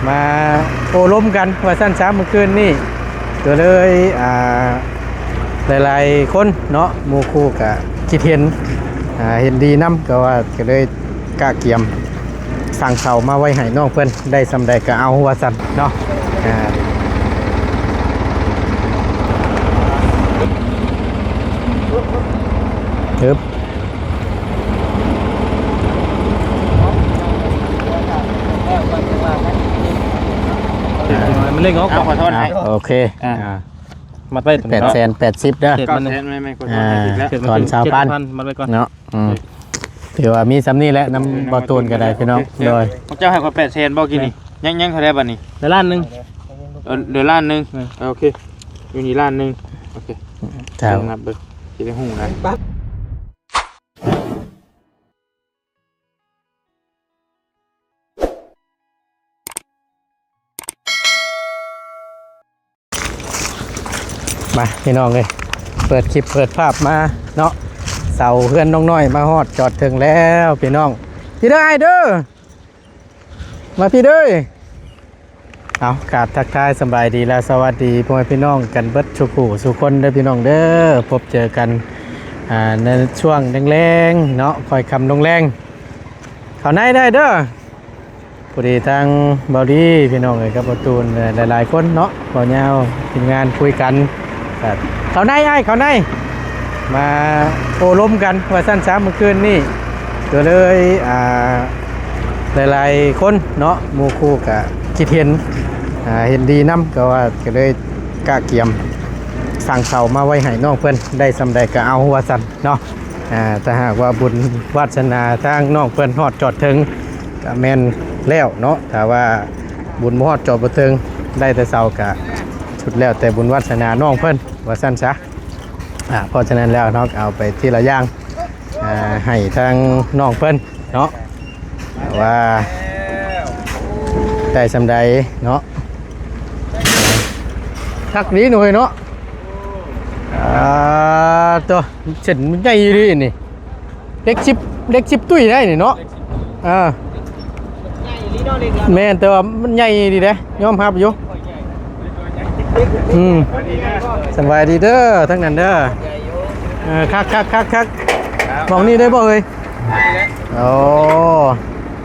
ມາໂອ້ລົມກັນວ່າຊັ້ນຊະ ມື້ຄືນນີ້ ກໍເລີຍ ອ່າ ຫຼາຍໆຄົນເນາະ ໝູ່ຄູ່ກະຄິດເຫັນ ອ່າ ເຫັນດີນຳ ກໍວ່າ ກໍເລີຍກະກຽມສັ່ງເຂົ້າມາໄວ້ໃຫ້ນ້ອງເພິ່ນ ໄດ້ສ່ຳໃດກໍເອົາວ່າຊັ້ນເນາະ ອ່າ ມັນເລັ່ງອອກ ເອົາ ຂໍໂທດໃຫ້ ອ່າ ໂອເຄ ອ່າ ອ່າ ມັດໄວ້ ແປດແສນແປດສິບເດີ ເຈັດພັນ ແມ່ນໆ ຂໍໂທດໃຫ້ອີກແລ້ວ ອ່າ ເຈັດພັນ ຖອນຊາວພັນ ມັດໄວ້ກ່ອນເນາະ ອືມ ຖືວ່າມີສ່ຳນີ້ແຫຼະ ນຳບໍ່ຕູນກໍໄດ້ພີ່ນ້ອງ ໂດຍ ພວກເຈົ້າໃຫ້ຂ້ອຍແປດແສນບໍ່ກີ້ນີ້ ຍັງ ຍັງເທົ່າໃດບັດນີ້ ເຫຼືອລ້ານໜຶ່ງ ເອີ ເຫຼືອລ້ານໜຶ່ງ ເອີ ໂອເຄ ຢູ່ນີ້ລ້ານໜຶ່ງ ໂອເຄ ເຈົ້າ ນັບເບິ່ງ ຊິໄດ້ຮູ້ນະ. ມາພີ່ນ້ອງເອີຍ ເປີດຄລິບເປີດພາບມາເນາະ ເສົາເຮືອນນ້ອງນ້ອຍມາຮອດຈອດເຖິງແລ້ວພີ່ນ້ອງ ພີ່ເດີອ້າຍເດີ ມາພີ່ເດີ ເອົາ ກາບທັກທາຍສະບາຍດີ ແລະ ສະຫວັດດີພໍ່ແມ່ພີ່ນ້ອງກັນເບິດສູ່ຜູ້ສູ່ຄົນເດີພີ່ນ້ອງເດີ ພົບເຈີກັນ ອ່າ ໃນຊ່ວງແລງໆເນາະ ຄ່ອຍຄ່ຳລົງແລງ ເຂົ້າໃນໄດ້ເດີ ພໍດີທາງເບົາດີພີ່ນ້ອງເອີຍ ກັບປະຕູນ ຫຼາຍໆຄົນເນາະ ເບົາຍາວ ທີມງານຄຸຍກັນ ເຂົ້າໃນອ້າຍ ເຂົ້າໃນ ມາໂອ້ລົມກັນວ່າຊັ້ນຊະ ມື້ຄືນນີ້ ກໍເລີຍ ອ່າ ຫຼາຍໆຄົນເນາະ ໝູ່ຄູ່ກະຄິດເຫັນ ອ່າ ເຫັນດີນຳ ກໍວ່າ ກໍເລີຍກະກຽມສັ່ງເຂົ້າມາໄວ້ໃຫ້ນ້ອງເພິ່ນ ໄດ້ສ່ຳໃດກໍເອົາວ່າຊັ້ນເນາະ ອ່າ ຖ້າຫາກວ່າບຸນວາດສະໜາທາງນ້ອງເພິ່ນຮອດຈອດເຖິງ ກະແມ່ນແລ້ວເນາະ ຖ້າວ່າບຸນບໍ່ຮອດຈອດບໍ່ເຖິງ ໄດ້ແຕ່ເຊົາ ກະສຸດແລ້ວແຕ່ບຸນວາດສະໜານ້ອງເພິ່ນ ວ່າຊັ້ນຊະ ອ່າ ເພາະສະນັ້ນແລ້ວເນາະ ເອົາໄປທີລະຢ່າງ ອ່າ ໃຫ້ທາງນ້ອງເພິ່ນເນາະ ວ່າໄດ້ສ່ຳໃດເນາະ ຄັກດີໜູເອີຍເນາະ ອ່າ ຕົວ ເສັ້ນໃຫຍ່ອີ່ຫຼີນີ້ ເຫຼັກສິບ ເຫຼັກສິບຕຸ້ຍໄດ້ນີ້ເນາະ ເອີ ແມ່ນ ແຕ່ວ່າມັນໃຫຍ່ດີເດ້ ຍອມຮັບຢູ່ ອືມ ສະບາຍດີເດີ ທັງນັ້ນເດີ ເອີ ຄັກໆໆໆ ໝ່ອງນີ້ໄດ້ບໍ່ເອີຍ? ໂອ້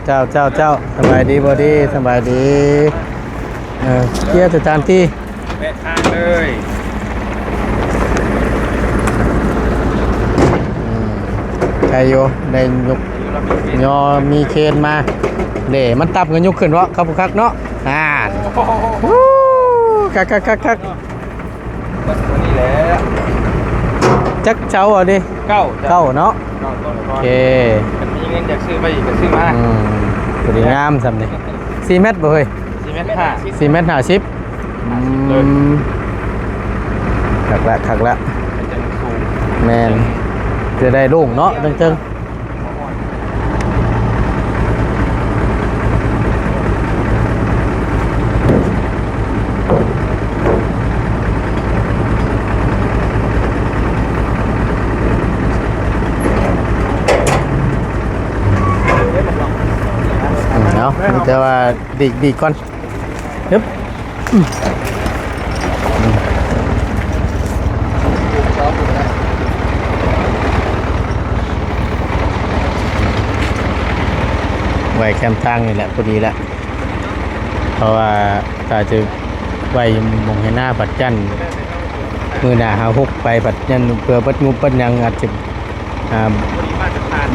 ເຈົ້າ ເຈົ້າ ເຈົ້າ ສະບາຍດີບໍ່ດີ ສະບາຍດີ ເອີ ເຄຍສະຖານທີ່ ແວະທາງເລີຍ ອືມ ໄດ້ຢູ່ ໄດ້ຍົກຍໍມີເຄນມາ ເດ້ ມັນຕ່ຳກໍຍົກຂຶ້ນເນາະ ຄັກບໍ່ຄັກເນາະ ອ່າ ໂອ້ໂຫ ຄັກໆໆໆ ເບິດຕົວນີ້ແຫຼະ ຈັກເສົາອັນນີ້ ເກົ້າ ເກົ້າເນາະ ເກົ້າຕົ້ນ ໂອເຄ ຄັນມີເງິນຢາກຊື້ໄປອີກກໍຊື້ມາ ອືມ ພໍດີງາມສ່ຳນີ້ ສີ່ແມັດບໍ່ເຮີ້ຍ? ສີ່ແມັດຫ້າສິບ ສີ່ແມັດຫ້າສິບ ອືມ ຄັກລະ ຄັກລະ ແມ່ນ ຈະໄດ້ໂລ່ງເນາະ ເທິງໆ ເອົາ ມີແຕ່ວ່າດີກໆກ່ອນ ຮຶບ ອືມ ໄວ້ແຄມທາງນີ້ແຫຼະ ພໍດີແຫຼະ ເພາະວ່າຖ້າຈະໄວ້ໝ່ອງໃຫ້ໜ້າ ບັດຢ້ານມື້ໜ້າເຮົາຫົກໄປ ບັດຢ້ານເພື່ອເບິດງົບເບິດຫຍັງ ອາດຈະ ອ່າ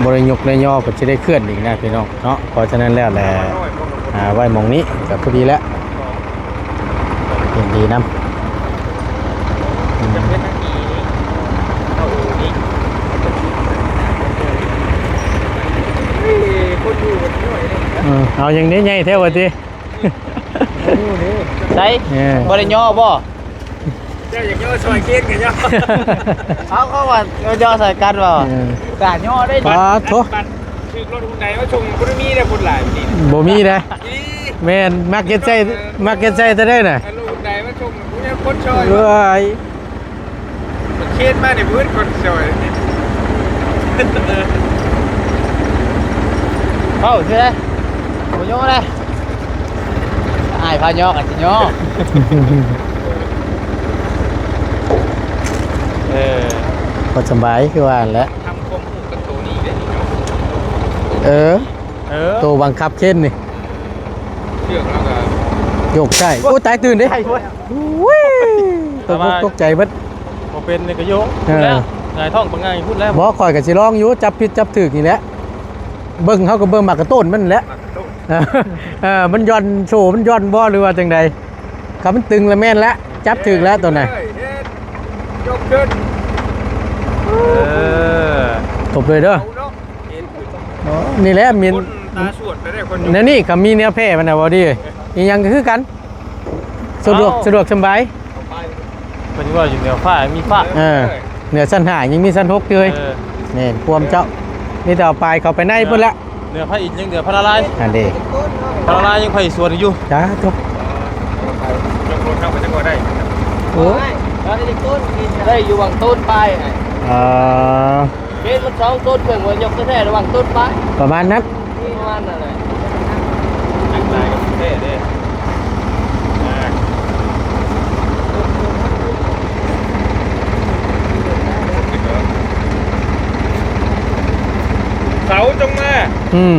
ບໍ່ໄດ້ຍົກໄດ້ຍໍກໍຈະໄດ້ເຄື່ອນອີກນະພີ່ນ້ອງເນາະ ເພາະສະນັ້ນແລ້ວແຫຼະ ອ່າ ໄວ້ໝ່ອງນີ້ກໍພໍດີແລ້ວ ເຫັນດີນຳ ອືມ ເອີ ເອົາຫຍັງນີ້ໃຫຍ່ແທ້ວ່າຕິ ໃສ ເອີ ບໍ່ໄດ້ຍໍບໍ່? ເຈົ້າຢາກຍໍຊ່ອຍເຄນກໍຍໍ ເອົາ ເຂົາວ່າຍໍຊ່ອຍກັນບໍ່ ເອີ ກະຍໍໄດ້ ປາດໂທ້ ບັດຖືກລົດຮຸນໄດມາສົ່ງບໍ່ໄດ້ມີເດ້ ຄົນຫຼາຍນີ້ ບໍ່ມີເດ້ ອີ່ຫຼີ ແມ່ນ ມັກເຮັດໃສ່ ມັກເຮັດໃສ່ແຕ່ໃດນະ ລົດຮຸນໄດມາສົ່ງບໍ່ມີຄົນຊ່ອຍ ເອີຍ ເຄນມານີ້ບໍ່ມີຄົນຊ່ອຍ ເວົ້າຊື່ ບໍ່ຍໍເດ້. ຖ້າຍໍກໍຊິຍໍ ເອີ ພໍສະບາຍຄືວ່າຫັ້ນແຫຼະ ທຳຄວາມຮູ້ກັບໂຕນີ້ເດ້ເນາະ ເອີ ເອີ ໂຕບັງຄັບເຄນນີ້ ເຊືອກແລ້ວກໍໂຍກຊ້າຍ ໂອ້ຍ ຕາຍຕື່ນເດ້ ໂອ້ຍ ຕົກອົກຕົກໃຈເບິດ ບໍ່ເປັນນີ້ກໍໂຍກ ເອີ ພຸ້ນແລ້ວ ຫງາຍທ້ອງປະໄງພຸ້ນແລ້ວ ບໍ່ ຂ້ອຍກໍຊິລອງຢູ່ ຈັບຜິດຈັບຖືກນີ້ແຫຼະ ເບິ່ງ ເຮົາກໍເບິ່ງໝາກກະໂຕ້ນມັນແຫຼະ ໝາກກະໂຕ້ນ ເອີ ມັນຢ່ອນໂສ້ ມັນຢ່ອນບໍ່ ຫຼືວ່າຈັ່ງໃດ ຄັນມັນຕຶງລະແມ່ນແຫຼະ ຈັບຖືກແລ້ວໂຕນັ້ນ ເຮັດ ຍົກຂຶ້ນ ເອີ ຕົບເລີຍເດີ ເອົາເນາະ ເຮັດຂຶ້ນ ອໍ ນີ້ແຫຼະມີ ຄົນຕາສວດໄດ້ ຄົນ ແນວນີ້ກໍມີແນວແພ້ມັນນະ ບໍ່ດີ ອີ່ຫຍັງກໍຄືກັນ ສະດວກ ເອົ້າ ສະດວກສະບາຍ ເພິ່ນວ່າຢູ່ເໜືອຟ້າມີຟ້າ ເອີ ເໜືອຊັ້ນຫ້າຍັງມີຊັ້ນຫົກຢູ່ເອີຍ ເອີ ແມ່ນຄວາມເຈົ້າ ມີແຕ່ເອົາປາຍເຂົ້າໄປໃນພຸ້ນລະ ເໜືອພະອິນຍັງເໜືອພະລາລາຍ ອັນເດ ພະລາລາຍຍັງໄປສວນຢູ່ ສາທຸ ຍົກລົດເຮົາໄປຈັກວ່າໄດ້ ໂອ້ຍ ໄດ້ຢູ່ຫວ່າງຕົ້ນປາຍ ເອີ ເປັນມັນສອງຕົ້ນເພິ່ນວ່າຍົກແທ້ໆລະຫວ່າງຕົ້ນປາຍ ປະມານນັ້ນ ປະມານນັ້ນແຫຼະ ຈັກຫຼາຍກໍແທ້ເດ້ ອ່າ ເສົາຈົ່ງມາ ອືມ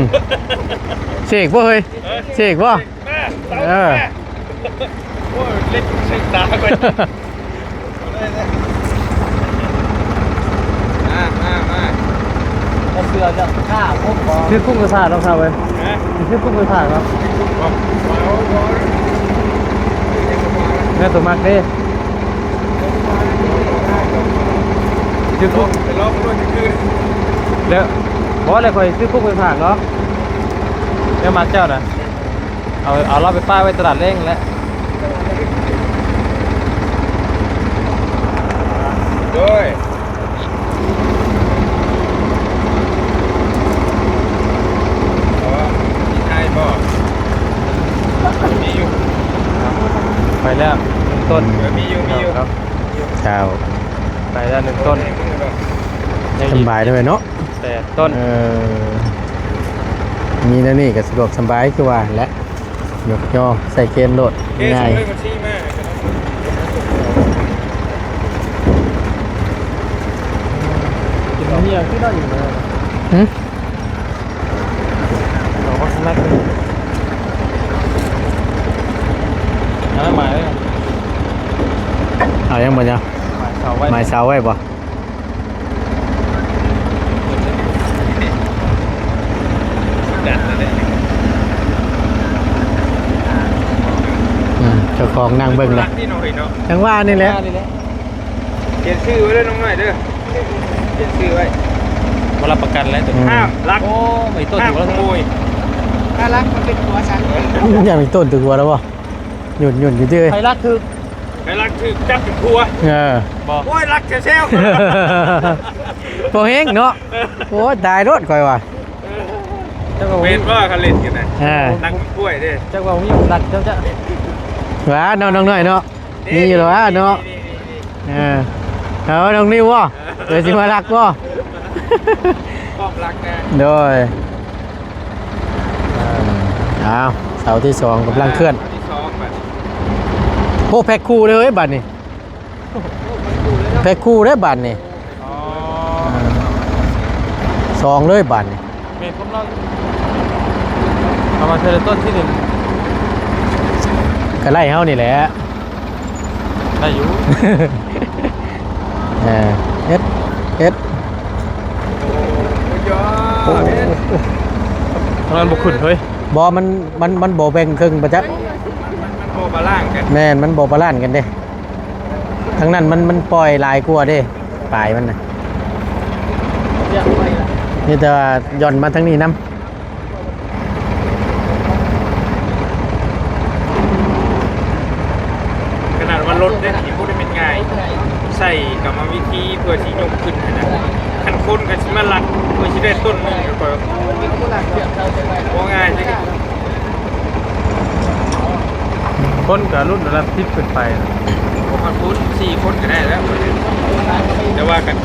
ເສກບໍ່ເຮີ້ຍ ເອີ ເສກບໍ່ ມາ ເສົາ ເອີ ມາ ໂອ້ຍ ເຫຼັກເສັກຕາກ່ອນ ມາ ມາ ມາ ເອົາເສື້ອເນາະ ຂ້າພົບບໍ່ ຊື້ກຸ້ງໄປຝາກເນາະ ເຊົາເອີຍ ຮະ ຊື້ກຸ້ງໄປຝາກເນາະ ບໍ່ ບໍ່ ບໍ່ ແມ່ນຕົວມັກເດ້ ຊື້ກຸ້ງ ໄປລອງເບິ່ງ ແລ້ວ ບໍ່ ແລ້ວຂ້ອຍຊື້ກຸ້ງໄປຝາກເນາະ ແລ້ວມັກເຈົ້ານະ ເອົາ ເອົາລາວໄປປະໄວ້ຕະຫຼາດແລງແຫຼະ ໂດຍ ມີໄທບໍ່ ມີຢູ່ ໄປແລ້ວໜຶ່ງຕົ້ນ ເອີ ມີຢູ່ ມີຢູ່ ເຈົ້າ ໄປແລ້ວໜຶ່ງຕົ້ນ ສະບາຍເລີຍເນາະ ແປດຕົ້ນ ເອີ ມີແນວນີ້ກໍສະດວກສະບາຍຄືວ່າແຫຼະ ຍົກຍໍໃສ່ເຄນໂລດ ເຄນ ງ່າຍ ເລີຍ ມັນຊີ້ມາ ກິນເຫື່ອຄືນັ້ນຢູ່ນະ ຫຶ ເອົາບັກສະແນັກ ອັນນັ້ນໝາຍໄວ້ ເອົາຍັງບໍ່ເຈົ້າ ໝາຍເສົາໄວ້ ໝາຍເສົາໄວ້ບໍ່? ອືມ ເຈົ້າຂອງນັ່ງເບິ່ງແຫຼະ ຈັງຫວະນີ້ແຫຼະ ຂຽນຊື່ໄວ້ເດີນ້ອງນ້ອຍເດີ ຂຽນຊື່ໄວ້ ບໍ່ຮັບປະກັນແລ້ວໂຕນີ້ ອືມ ຫ້າມລັກ ໂອ້ ໄອ້ຕົ້ນ ຫ້າມຂະໂມຍ ຖ້າລັກມັນເປັນຜົວຊັ້ນ ຢ້ານໄອ້ຕົ້ນຖືກຫົວແລ້ວບໍ່? ຫຍຸ້ນໆຢູ່ຕິ ໃຜລັກຖືກ ໃຜລັກຖືກຈັບເປັນຜົວ ເອີ ບໍ່ ໂອ້ຍ ລັກແຊວໆ ບໍ່ເຮັງເນາະ ໂອ້ຍ ຕາຍໂລດຂ້ອຍວ່າ ຈັກວ່າເປັນບໍ່ ຄັນຫຼິ້ນກັນນະ ເອີ ນັກກ້ວຍເດ້ ຈັກວ່າມີລັກເຈົ້າຈະ ວ່າເນາະ ນ້ອງນ້ອຍເນາະ ມີຢູ່ແລ້ວວ່າເນາະ ເອີ ເອົານ້ອງນິວບໍ່ ເອີ ຊິມາລັກບໍ່ ພ້ອມລັກແນ່ ໂດຍ ເອີ ອ້າວ ເສົາທີສອງກຳລັງເຄື່ອນ ເສົາທີສອງບັດນີ້ ໂອ້ ແພັກຄູ່ເລີຍເອີຍບັດນີ້ ແພັກຄູ່ເລີຍບັດນີ້ ອໍ ສອງເລີຍບັດນີ້ ແມ່ນຄວາມລັບ ເອົາມາເທື່ອລະຕົ້ນທີໜຶ່ງ ກໍໄລ່ເຮົານີ້ແຫຼະ ໄດ້ຢູ່ ເອີ ເຮັດ ເຮັດ ໂອ້ຍ ໂອ້ ເຮັດ ທາງນັ້ນບໍ່ຂຶ້ນເຮີ້ຍ ບໍ່ ມັນ ມັນ ມັນບໍ່ແບ່ງເຄິ່ງປະຈັກ ມັນ ມັນ ມັນບໍ່ບາລານກັນ ແມ່ນ ມັນບໍ່ບາລານກັນເດ້ ທາງນັ້ນມັນ ມັນປ່ອຍຫຼາຍກວ່າເດ້ ປາຍມັນນະ ມີແຕ່ວ່າຢ່ອນມາທາງນີ້ນຳ ຂະໜາດວ່າລົດເດ້ນີ້ບໍ່ໄດ້ແມ່ນງ່າຍ ໃຊ້ກຳມະວິທີເພື່ອຊິຍົກຂຶ້ນຫັ້ນນະ ຄັນຄົນກໍຊິມາລັກເພື່ອຊິໄດ້ຕົ້ນໜຶ່ງກໍບໍ່ງ່າຍເດ້ ຄົນກໍລຸ້ນລະດັບສິບຂຶ້ນໄປ ບໍ່ຮອດພຸ້ນ ສີ່ຄົນກໍໄດ້ແລ້ວ ແຕ່ວ່າກັນ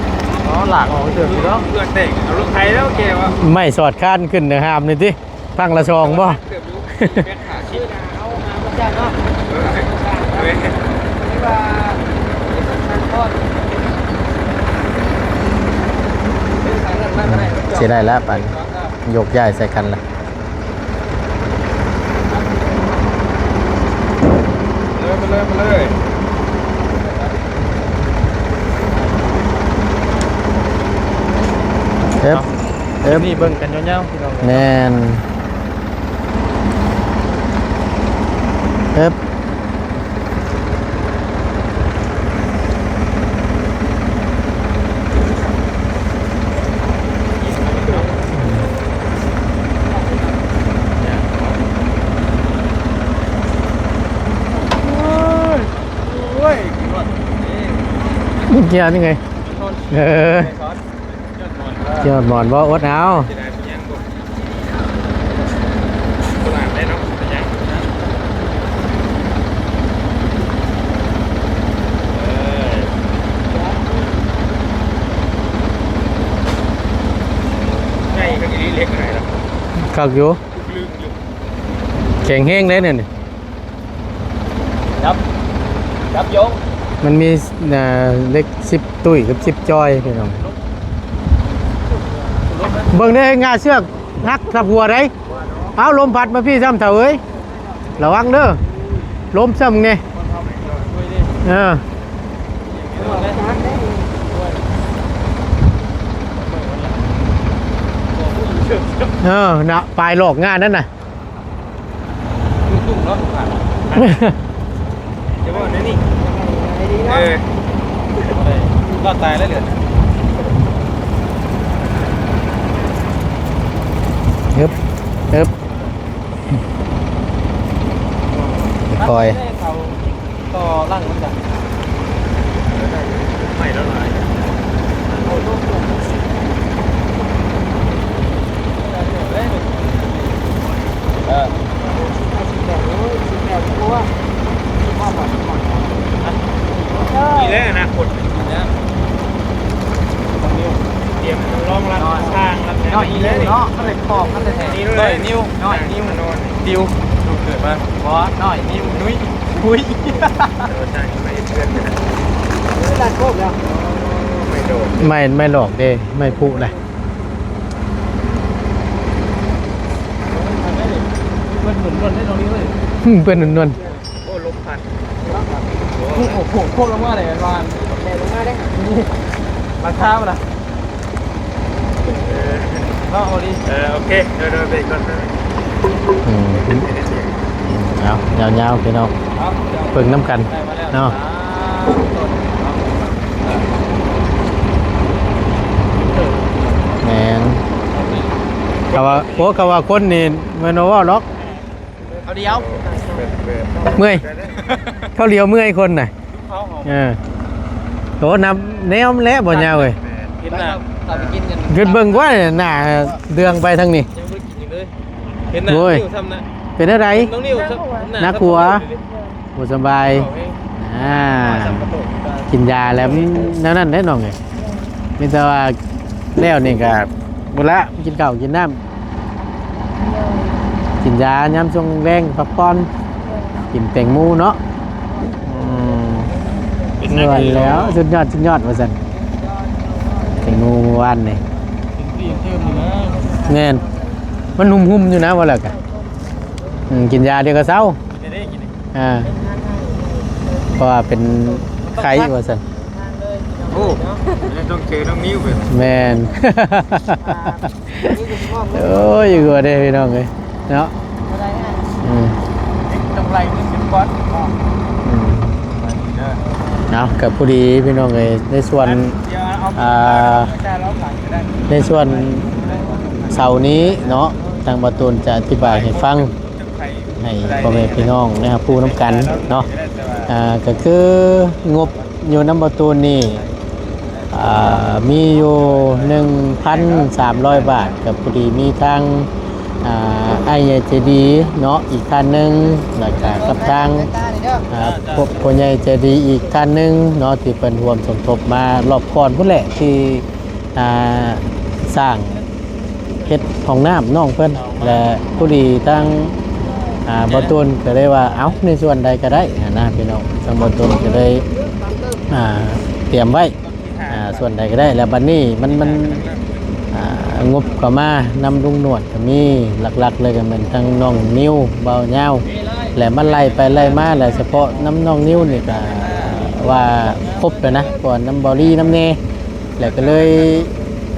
ອໍ ລາກອອກເຕີບຢູ່ດອກ ເພື່ອແຕກ ເອົາລົດໄຖແລ້ວແກວ່າ ໄມ້ສອດຄານຂຶ້ນເດີ ຫາມນີ້ຕິ ພັງລະສອງບໍ່? ເກືອບຢູ່ ແມັດຫ້າສິບ ເອົາຫາບໍ່ຈັກເນາະ ຊິໄດ້ແລ້ວ ປານຍົກຍ້າຍໃສ່ກັນລະ. ເລີຍ ມາເລີຍ ມາເລີຍ ເອີບ ເອີບ ນີ້ເບິ່ງກັນຍາວໆ ພີ່ນ້ອງ. ແມ່ນ ເອີບ. ເກຍນີ້ໄງ ເອີ. ຍອດໝອນບໍ່ ອົດເອົາ. ຄັກຢູ່ ແຂງແຮງເດ້ນີ້. ຈັບ ຈັບໂຍງ ມັນມີ ເອີ ເຫຼັກສິບຕຸ້ຍກັບສິບຈອຍ ພີ່ນ້ອງ. ເບິ່ງເດ້ ງ່າເຊືອກຫັກທັບຫົວໄດ໋. ເອົາ ລົມພັດມາພີ້ຊ້ຳ ເຖົ້າເອີຍ ລະວັງເດີ ລົມຊ້ຳນີ້. ເອີ ເອີ ນະ ປາຍຫຼອກງານນັ້ນນະ. ຕຸ້ມໆ ເນາະ ຈະເວົ້າແນວນີ້ ເອີ ລອດຕາຍແລ້ວເຫຼືອ. ເອີບ ເອີບ ຄ່ອຍ. ຕໍ່ຫຼັງມັນກະໄມ້ລະລາຍ. ເອີ ນີ້ແຫຼະອະນາຄົດ ນີ້ແຫຼະ ຕຽມຮອງຮັບສ້າງຮັບຫຍັງ ນ້ອຍນິ້ວເນາະ ມັນເລີຍປອກມັນແທ້ໆ ນ້ອຍນິ້ວ ນ້ອຍນິ້ວ ຕິວ ລູກເກີດມາ ບໍ່ ນ້ອຍນິ້ວ ນຸ້ຍ ຫຸຍ ເອີ ຊ່າງໄປເຮັດເຮືອນ ເວລາຄົບແລ້ວ ໄມ້ດອກ ໄມ້ ໄມ້ດອກເດ້ ໄມ້ພຸນະ. ເພິ່ນໜຸ່ນນວນໄດ້ຕອງນີ້ເລີຍ ເພິ່ນໜຸ່ນນວນ. ໂອ້ ລົມພັດ ໂອ້ໂຫ ໂຄກລົງມາເລີຍ ແມ່ນວ່າແມ່ນລົງມາເດ້ ຫຼັງຄາບໍ່ລະ ເອີ ເນາະ ໂອລີ ເອີ ໂອເຄ ໂດຍ ໂດຍ ເບຣກກ່ອນ ອືມ ເອົາ ຍາວໆ ພີ່ນ້ອງ ເອົາ ເບິ່ງນຳກັນ ໄດ້ມາແລ້ວ ເນາະ ສາມຕົ້ນ ແມ່ນ ເຂົາວ່າ ໂອ້ ເຂົາວ່າຄົນນີ້ແມ່ນບໍ່ເວົ້າດອກ ເຂົາດຽວ ເມື່ອຍ ເຂົາດຽວເມື່ອຍຄົນນະ ເອີ ໂອ້ ນັບແນວແຫຼະບໍ່ຍາວເອີຍ ເຫັນໜ້າ ເຂົາໄປກິນກັນ ຄິດເບິ່ງກວ່າໜ້າເດືອງໄປທາງນີ້ ຍັງບໍ່ໄດ້ກິນອີກເລີຍ ເຫັນໜ້າ ໂອ້ຍ ເປັນແນວໃດ ໜັກຫົວ ບໍ່ສະບາຍ ອ່າ ກິນຢາແລ້ວມັນແນວນັ້ນເດ້ນ້ອງເອີຍ ມີແຕ່ວ່າແລ້ວນີ້ກະ ພຸ້ນລະ ກິນເຂົ້າກິນນ້ຳ ກິນຢາຍາມຊ່ວງແລງພັກຜ່ອນ ກິນແຕງໂມເນາະ ອືມ ເປັນແນວໃດ ແລ້ວ ສຸດຍອດ ສຸດຍອດວ່າຊັ້ນ ແຕງໂມມື້ວານນີ້ ແມ່ນ ມັນຫຸ່ມໆ ຢູ່ນະ ວ່າແລ້ວກະ ອືມ ກິນຢາດຽວກະເຊົາ ອ່າ ເພາະວ່າເປັນໄຂ້ວ່າຊັ້ນ ໂອ້ ຕ້ອງເຈີນ້ອງນິວເລີຍ ແມ່ນ ໂອ້ຍ ຢູ່ເດ້ພີ່ນ້ອງເອີຍເນາະ ອືມ ຕ້ອງໄລ່ຂຶ້ນກ່ອນ ອືມ ເອົາ ກະພໍດີພີ່ນ້ອງເອີຍ ໃນສ່ວນ ອ່າ ໃນສ່ວນເຊົ້ານີ້ເນາະ ທາງບ່າວຕູນຈະອະທິບາຍໃຫ້ຟັງ ໃຫ້ພໍ່ແມ່ພີ່ນ້ອງໄດ້ຮັບຮູ້ນຳກັນເນາະ ອ່າ ກະຄືງົບຢູ່ນຳບ່າວຕູນນີ້ ອ່າ ມີຢູ່ໜຶ່ງພັນສາມຮ້ອຍບາດ ກະພໍດີມີທາງ ອ່າ ອ້າຍໃຫຍ່ໃຈດີເນາະ ອີກທ່ານໜຶ່ງ ແລ້ວກະກັບທາງ ອ່າ ພໍ່ ພໍ່ໃຫຍ່ໃຈດີອີກທ່ານໜຶ່ງເນາະ ທີ່ເພິ່ນຮ່ວມສົມທົບມາລອບກ່ອນພຸ້ນແຫຼະ ທີ່ ອ່າ ສ້າງເຮັດຫ້ອງນ້ຳນ້ອງເພິ່ນ ແລະ ຜູ້ດີທາງ ອ່າ ບ່າວຕູນກໍເລີຍວ່າ ເອົ້າ ໃນສ່ວນໃດກໍໄດ້ຫັ້ນນະພີ່ນ້ອງ. ທາງບ່າວຕູນກໍເລີຍ ອ່າ ຕຽມໄວ້ ອ່າ ສ່ວນໃດກໍໄດ້. ແລ້ວບັດນີ້ມັນ ມັນ ອ່າ ງົບເຂົ້າມານຳລຸງໜວດກໍມີ ຫຼັກໆເລີຍກໍແມ່ນທັງນ້ອງນິວ ບ່າວຍາວ ແລະ ມັນໄລ່ໄປໄລ່ມາ ແລະ ສະເພາະນຳນ້ອງນິວນີ້ກໍວ່າຄົບແລ້ວນະ ເພາະວ່ານຳບ່າວລີນຳແດ່ ແລ້ວກໍເລີຍ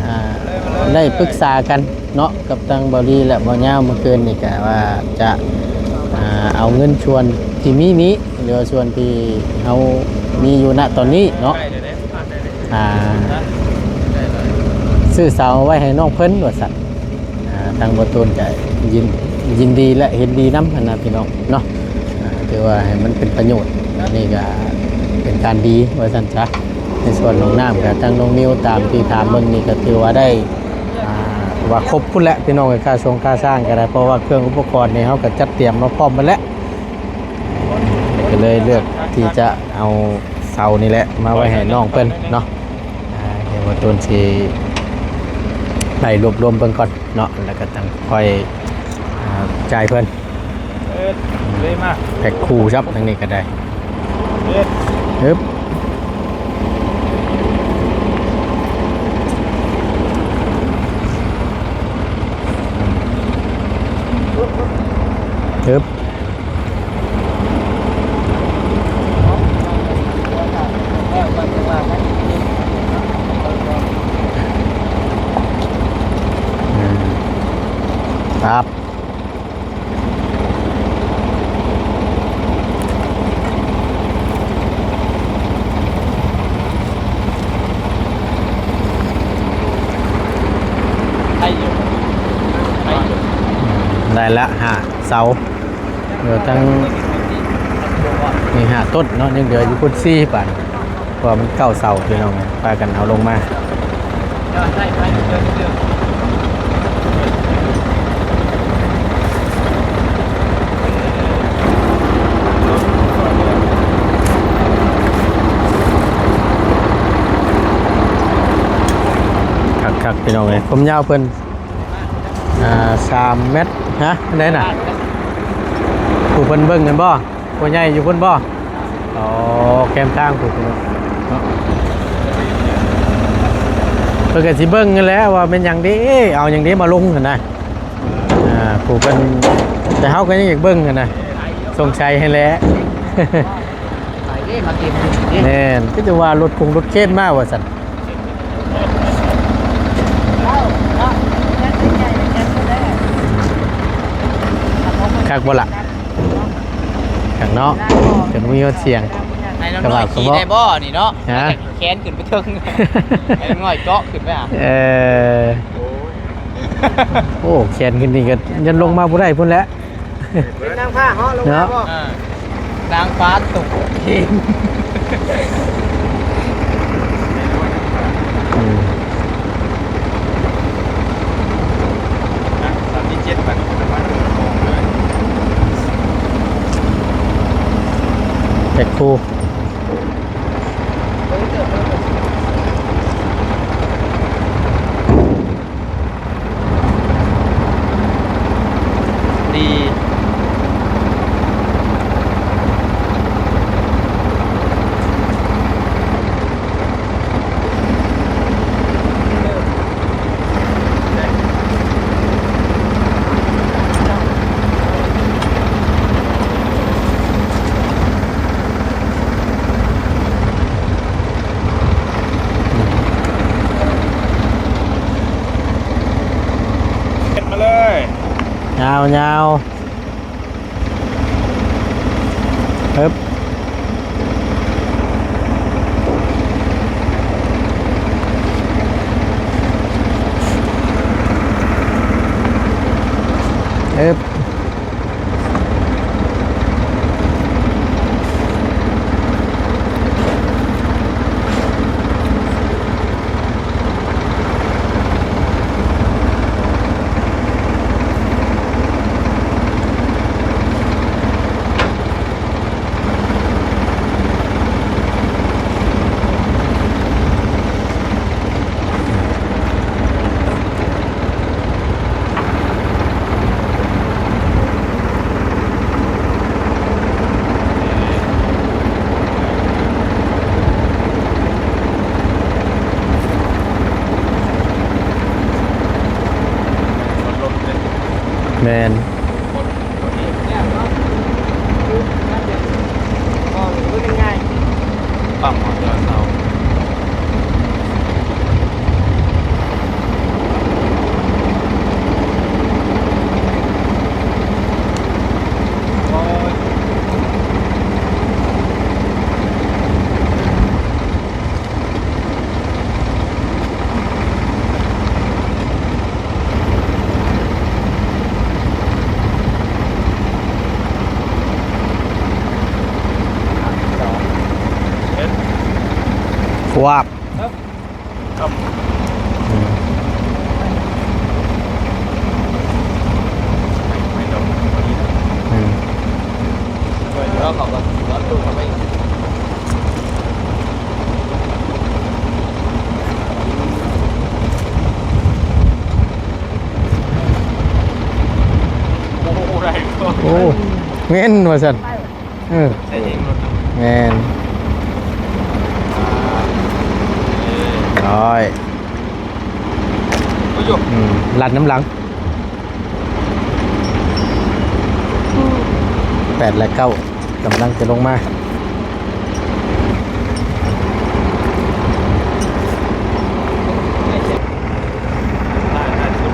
ອ່າ ໄດ້ປຶກສາກັນເນາະ ກັບທາງບ່າວລີ ແລະ ບ່າວຍາວ ເມື່ອຄືນນີ້ກໍວ່າຈະ ອ່າ ເອົາເງິນສ່ວນທີ່ມີນີ້ ຫຼືວ່າສ່ວນທີ່ເຮົາມີຢູ່ນະຕອນນີ້ເນາະ ອ່າ ຊື້ເສົາໄວ້ໃຫ້ນ້ອງເພິ່ນວ່າຊັ້ນ. ອ່າ ທາງບ່າວຕູນກໍຍິນ ຍິນດີ ແລະ ເຫັນດີນຳຫັ້ນນະພີ່ນ້ອງເນາະ. ອ່າ ຖືວ່າໃຫ້ມັນເປັນປະໂຫຍດ ອັນນີ້ກໍເປັນການດີວ່າຊັ້ນຊະ. ໃນສ່ວນຫ້ອງນ້ຳກໍທາງນ້ອງນິວ ຕາມທີ່ຖາມເບິ່ງນີ້ກໍຖືວ່າໄດ້ ອ່າ ວ່າຄົບພຸ້ນແຫຼະພີ່ນ້ອງເອີຍ ຄ່າຊົງຄ່າຊ່າງກໍໄດ້ ເພາະວ່າເຄື່ອງອຸປະກອນນີ້ເຮົາກໍຈັດຕຽມມາພ້ອມໝົດແລ້ວ ກໍເລີຍເລືອກທີ່ຈະເອົາເສົານີ້ແຫຼະມາໄວ້ໃຫ້ນ້ອງເພິ່ນເນາະ. ອ່າ ດຽວບ່າວຕູນຊິໄລ່ລວບລວມເບິ່ງກ່ອນເນາະ ແລ້ວກໍຈັ່ງຄ່ອຍ ອ່າ ຈ່າຍເພິ່ນ. ເອີ ເລີຍມາ ແພັກຄູ່ຊ້ຳ ທາງນີ້ກໍໄດ້ ເອີ ຮຶບ ຮຶບ ອືມ ປັບ. ໄດ້ຢູ່ ໄດ້ຢູ່ ໄດ້ລະຫ້າເສົາ ເຫຼືອທັງ ມີຫ້າຕົ້ນເນາະ ຍັງເຫຼືອຢູ່ພຸ້ນສີ່ບາດ. ເພາະວ່າມັນເກົ້າເສົາພີ່ນ້ອງ ພາກັນເອົາລົງມາ ຄັກໆ ພີ່ນ້ອງເອີຍ ຄວາມຍາວເພິ່ນ ອ່າ ສາມແມັດ ຮະ ອັນໃດນະ ຜູ້ເພິ່ນເບິ່ງຫັ້ນບໍ່? ພໍ່ໃຫຍ່ຢູ່ພຸ້ນບໍ່? ອໍ ແຄມທາງພຸ້ນເນາະ ເພິ່ນກໍຊິເບິ່ງຫັ້ນແຫຼະວ່າແມ່ນຫຍັງເດ້ ເອົາຫຍັງເດ້ມາລົງຫັ້ນນະ ອ່າ ຜູ້ເພິ່ນ ແຕ່ເຮົາກໍຍັງຢາກເບິ່ງຫັ້ນນະ ສົງໄສຫັ້ນແຫຼະ ໄປເດ້ ມາເກັບຢູ່ນີ້ເດ້ ແມ່ນ ກໍຈະວ່າລົດຄົງລົດເຄນມາວ່າຊັ້ນ ຄັກບໍ່ລະ? ຄັກເນາະ ຈົນມີຮອດສຽງ ໃຫ້ນ້ອງໆຂີ່ໄດ້ບໍ່ນີ້ເນາະ? ຮະ? ແຂນຂຶ້ນໄປເທິງ ໃຫ້ນ້ອຍເຈາະຂຶ້ນໄປຫາ ເອີ ໂອ້ຍ ໂອ້ ແຂນຂຶ້ນນີ້ກໍຍັນລົງມາບໍ່ໄດ້ພຸ້ນແຫຼະ ເປັນນາງຟ້າເນາະ ລົງມາບໍ່? ເອີ ນາງຟ້າຕົກເອງ ອືມ ນະ ສາມສິບເຈັດ ບາດ ແພັກຄູ່ ດີ. ເຮັດມາເລີຍ ຍາວໆ ຮຶບ ຮຶບ. ເ ແມ່ນ. ຄວາບ ອືມ ອືມ ໂອ້ ແມ່ນວ່າຊັ້ນ. ເອີ ໃສ່ເອງລົດເນາະ ແມ່ນ ຮ້ອຍ ໂອ້ຍ ອືມ ລັດນຳຫຼັງ ແປດ ແລະ ເກົ້າ ກຳລັງຈະລົງມາ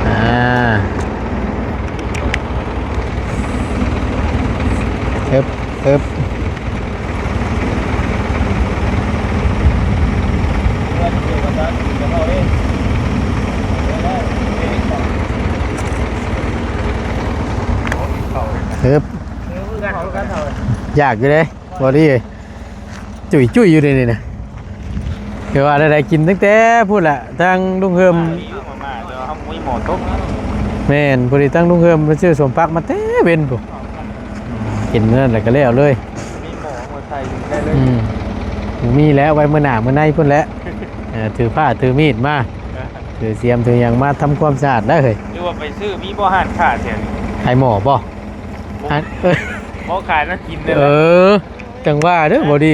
ອ່າ ເອີບ ເອີບ ເອີບ ຢາກຢູ່ເດ້ ບໍ່ດີເອີຍ. ຈຸ້ຍໆຢູ່ເດນີ້ນະ ຄືວ່າໄດ້ ໄດ້ກິນຕັ້ງແຕ່ພຸ້ນລະ ທາງລຸງເຮີມ ມາແຕ່ວ່າເຮົາບໍ່ມີໝໍ້ຕົ້ມ. ແມ່ນ ພໍດີທາງລຸງເຮີມເພິ່ນຊື້ສົມປັກມາແຕ່ເວັນພຸ້ນ ກິນມື້ນັ້ນແລ້ວກໍແລ້ວເລີຍ ມີໝໍ້ເອົາມາໃສ່ໄດ້ເລີຍ. ອືມ ບໍ່ມີແລ້ວ ໄວ້ມື້ໜ້າມື້ໃນພຸ້ນແຫຼະ ເອີ ຖືພ້າຖືມີດມາ ຖືສຽມຖືຫຍັງມາທຳຄວາມສະອາດໄດ້ເຮີ້ຍ. ຫຼືວ່າໄປຊື້ ມີບໍ່ຮ້ານຄ້າແຖວນີ້ ຂາຍໝໍ້ບໍ່? ບໍ່ ຮ້ານ ເອີ ບໍ່ຂາຍແນວກິນເລີຍ. ເອີ ຈັ່ງວ່າເດີ ບໍ່ດີ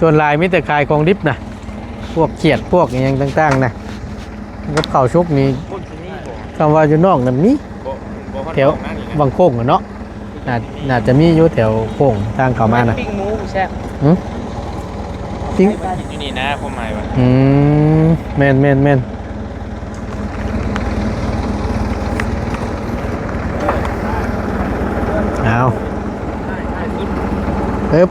ສ່ວນຫຼາຍມີແຕ່ຂາຍຂອງດິບນະ ພວກຂຽດ ພວກອີ່ຫຍັງຕ່າງໆນະ ກັບເຂົ້າສຸກນີ້ ຄົນຊິມີບໍ່? ຄຳວ່າຢູ່ນອກນັ້ນມີ ບໍ່ ບໍ່ຮອດ ແຖວ ນອກນັ້ນນີ້ນະ ວັງໂຄ້ງຫັ້ນເນາະ ໜ້າ ໜ້າຈະມີຢູ່ແຖວໂຄ້ງທາງເຂົ້າມານະ. ປີ້ງໝູແຊບ. ຫື? ປີ້ງ ກິນຢູ່ນີ້ນະ ຄວາມໝາຍວ່າ. ອືມ ແມ່ນໆໆ. ເອົາ ເອີບ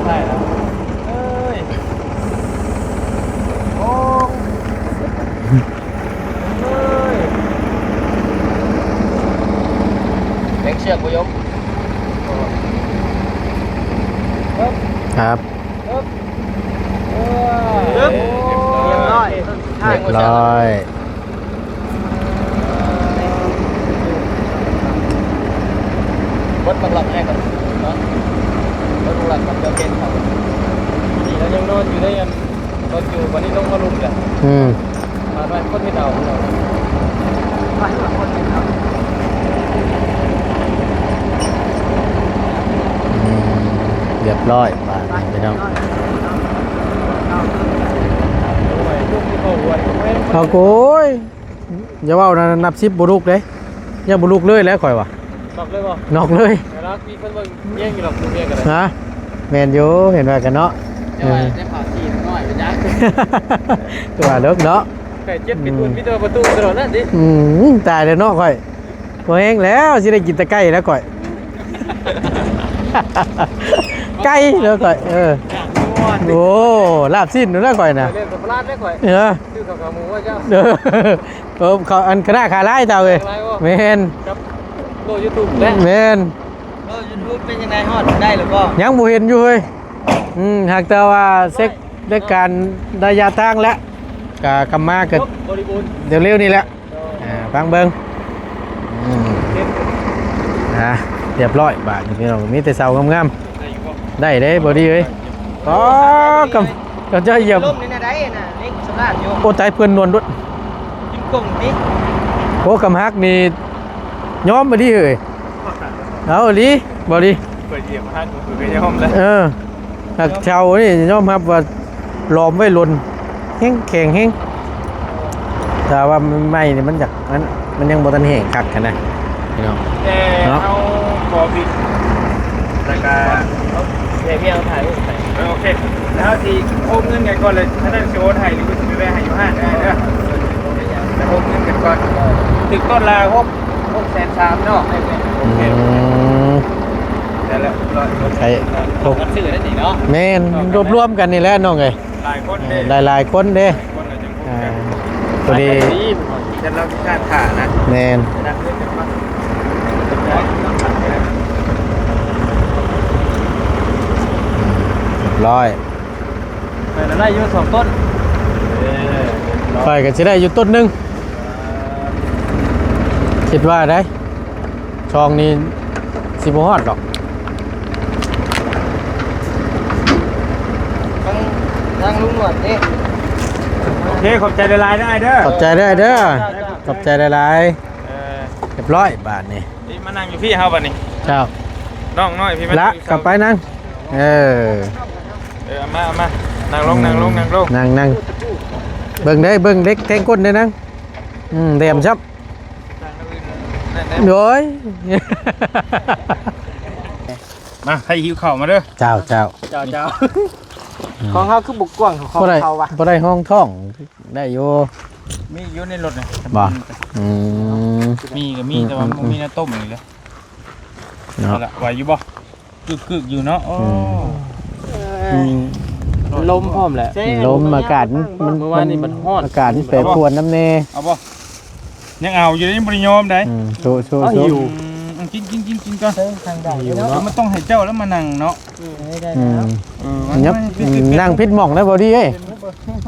ໄດ້ແລ້ວ ເອີຍ ໂອ້ ເອີຍ ເລັ່ງເຊືອກບໍ່ຍົມ ຄັບ ຄັບ ເອີ ຮຽບຮ້ອຍ ຮຽບຮ້ອຍ. ເບິດບັກລັກແຮກກັນເນາະ ເບິດບັກລັກກັບເຈົ້າເກນເຂົາ ນີ້ລາວຍັງນອນຢູ່ໃນອັນລົດຢູ່ ບັດນີ້ລົງມາລຸ່ມແລ້ວ. ອືມ ບາດວ່າຄົນເຮັດເອົາ ບາດວ່າຄົນເຮັດເອົາ. ອືມ ຮຽບຮ້ອຍບາດນີ້ພີ່ນ້ອງ ເອົາໂກຍ. ຢ່າເວົ້ານະ ນັບສິບບໍ່ລຸກເດ້ ຍັງບໍ່ລຸກເລີຍແຫຼະຂ້ອຍວ່າ. ນອກເລີຍບໍ່? ນອກເລີຍ ແຕ່ລະມີຄົນເບິ່ງແຍງຢູ່ດອກ ຢູ່ເຮືອນກໍໄດ້. ຮະ? ແມ່ນຢູ່ ເຫັນວ່າກັນເນາະ. ແຕ່ວ່າ ເອີ ໄດ້ພາສີໜ້ອຍໄປຈັກ ຄືວ່າເລີກເນາະ ໄກ່ເຈັບປິດ ອືມ ປິດປະຕູຕະຫຼອດນັ້ນຕິ. ອືມ ຕາຍແລ້ວເນາະຂ້ອຍ ບໍ່ແຮງແລ້ວ ຊິໄດ້ກິນແຕ່ໄກ່ແລ້ວຂ້ອຍ ໄກ່ແລ້ວຂ້ອຍ. ເອີ ໂອ້ ລາບຊີ້ນແລ້ວຂ້ອຍນະ ຂ້ອຍເລີຍກໍພະລາດແລ້ວຂ້ອຍ. ເອີ ຊື້ເຂົ້າຂາໝູໄວ້ເຈົ້າ ເອີ ເອີ ເຂົາ ອັນຄະນະຂາຍຫຼາຍເຈົ້າເອີຍ. ຂາຍຫຼາຍບໍ່? ແມ່ນ ກັບໂລກຢູທູບແຫຼະ. ແມ່ນ ໂລກຢູທູບເປັນຈັ່ງໃດ ຮອດໄດ້ຫຼືບໍ່? ຍັງບໍ່ເຫັນຢູ່ເຮີ້ຍ. ອືມ ຫາກແຕ່ວ່າເຊັກ ເຊັກການໄລຍະທາງແລ້ວ ກະກັບມາກໍ ບົລິບູນ ເຮັວໆນີ້ແຫຼະ. ອ່າ ຟັງເບິ່ງ ອືມ ອ່າ ຮຽບຮ້ອຍບາດນີ້ພີ່ນ້ອງ ມີແຕ່ເສົາງາມໆ. ໄດ້ເດ້ ບໍ່ດີເອີຍ. ອໍ ກຳ ເຈົ້າຢາກ ລົມນີ້ນະໄດ້ນະ ເລັງສະຫຼາດຢູ່ ໂອ້ ຕາຍເພື່ອນນວນໂດດ ກິນກົງຕິ ໂອ້ ກຳຮັກນີ້ຍອມອີ່ຫຼີເອີຍ ເອົາອີ່ຫຼີ ບໍ່ດີ ຂ້ອຍຢຽບຮັກ ຂ້ອຍກໍຍອມແລ້ວ ເອີ ຮັກເຊົານີ້ຍອມຮັບວ່າຫຼອມໄວ້ລົນ ແຮງແຂງແຮງ ຖ້າວ່າໃໝ່ໆນີ້ມັນຢາກ ມັນ ມັນຍັງບໍ່ທັນແຫ້ງຄັກຫັ້ນນະ ພີ່ນ້ອງ ແຕ່ເນາະ ເຮົາຂໍບິດ ແລ້ວກະ ແຕ່ພຽງຖ່າຍຮູບໄປ ເອີ ໂອເຄ ແລ້ວເຮົາຊິໂອນເງິນກັນກ່ອນເລີຍ ທາງນັ້ນຊິໂອນໃຫ້ ຫຼືວ່າຊິໄປແວ່ໃຫ້ຢູ່ຮ້ານກໍໄດ້ເດີ ໄປໂອນເງິນກັນກ່ອນ ຖືກຕົ້ນລະຫົກ ຫົກແສນສາມເນາະ ໂອເຄ ອືມ ໄດ້ແລ້ວ ເລີຍ ໃຊ້ ຫົກ ກັນຊື້ໄດ້ນີ້ເນາະ ແມ່ນ ລວບລວມກັນນີ້ແຫຼະນ້ອງເອີຍ ຫຼາຍຄົນເດ້ ເອີ ຫຼາຍໆຄົນເດ້ ຄົນລະຈັ່ງ ອ່າ ພໍດີ ຈະລາວທີ່ຄາດຖ້ານະ ແມ່ນ ຈະນັບເງິນກັນມາ ອືມ ຮຽບຮ້ອຍ ຂ້ອຍລະໄດ້ຢູ່ສອງຕົ້ນ ເອີ ຂ້ອຍກໍຊິໄດ້ຢູ່ຕົ້ນໜຶ່ງ ຄິດວ່າໄດ໋ ຊ່ອງນີ້ຊິບໍ່ຮອດດອກ ທາງ ທາງລຸງໜວດເດ້ ໂອເຄ ຂອບໃຈຫຼາຍໆເດີອ້າຍເດີ ຂອບໃຈເດີອ້າຍເດີ ຂອບໃຈຫຼາຍໆ ເອີ ຮຽບຮ້ອຍບາດນີ້ ນີ້ມານັ່ງຢູ່ພີ້ເຮົາບາດນີ້ ເຈົ້າ ນ້ອງນ້ອຍພີ້ ມາ ລະ ນັ່ງຢູ່ ກັບໄປນັ່ງ ເອີ ເອີ ເອົາມາ ເອົາມາ ນັ່ງລົງ ອືມ ນັ່ງລົງ ນັ່ງລົງ ນັ່ງ ນັ່ງ ເບິ່ງເດີ ເບິ່ງເຫຼັກແທງກົ້ນເດີນັ່ງ ອືມ ແຫຼມຊ້ຳ ໂອ້ຍ ມາ ໃຜຫິວເຂົ້າມາເດີ ເຈົ້າ ເຈົ້າ ເຈົ້າ ເຈົ້າ ອືມ ຂອງເຮົາຄືບໍ່ກວ້າງຂອງ ບໍ່ໄດ້ ເຂົາວ່າ ບໍ່ໄດ້ຮອງທ້ອງ ໄດ້ຢູ່ ມີຢູ່ໃນລົດນີ້ ບໍ່ ອືມ ມີກໍມີ ອືມ ແຕ່ວ່າ ອືມ ບໍ່ມີແນວຕົ້ມນີ້ແຫຼະ ເນາະ ເອົາລະ ໄຫວຢູ່ບໍ່? ກຶກໆຢູ່ເນາະ ໂອ້ ອືມ ອືມ ລົມພ້ອມແຫຼະ ລົມ ອາກາດມັນ ມື້ວານນີ້ມັນຮ້ອນ ອາກາດມັນແປປວນນຳແດ່ ເອົາບໍ່? ຍັງເອົາຢູ່ເດ້ ຍັງບໍ່ໄດ້ຍອມໃດ ອືມ ສູ້ໆ ເອົາຢູ່ ອືມ ກິນໆໆໆກ່ອນ ເຊີງທາງໃດເນາະ ມັນຕ້ອງໃຫ້ເຈົ້າແລ້ວມານັ່ງເນາະ ເອີ ໄດ້ແລ້ວ ອືມ ເອີ ມັນ ນັ່ງຜິດໝ່ອງແລ້ວບໍ່ດີເອີຍ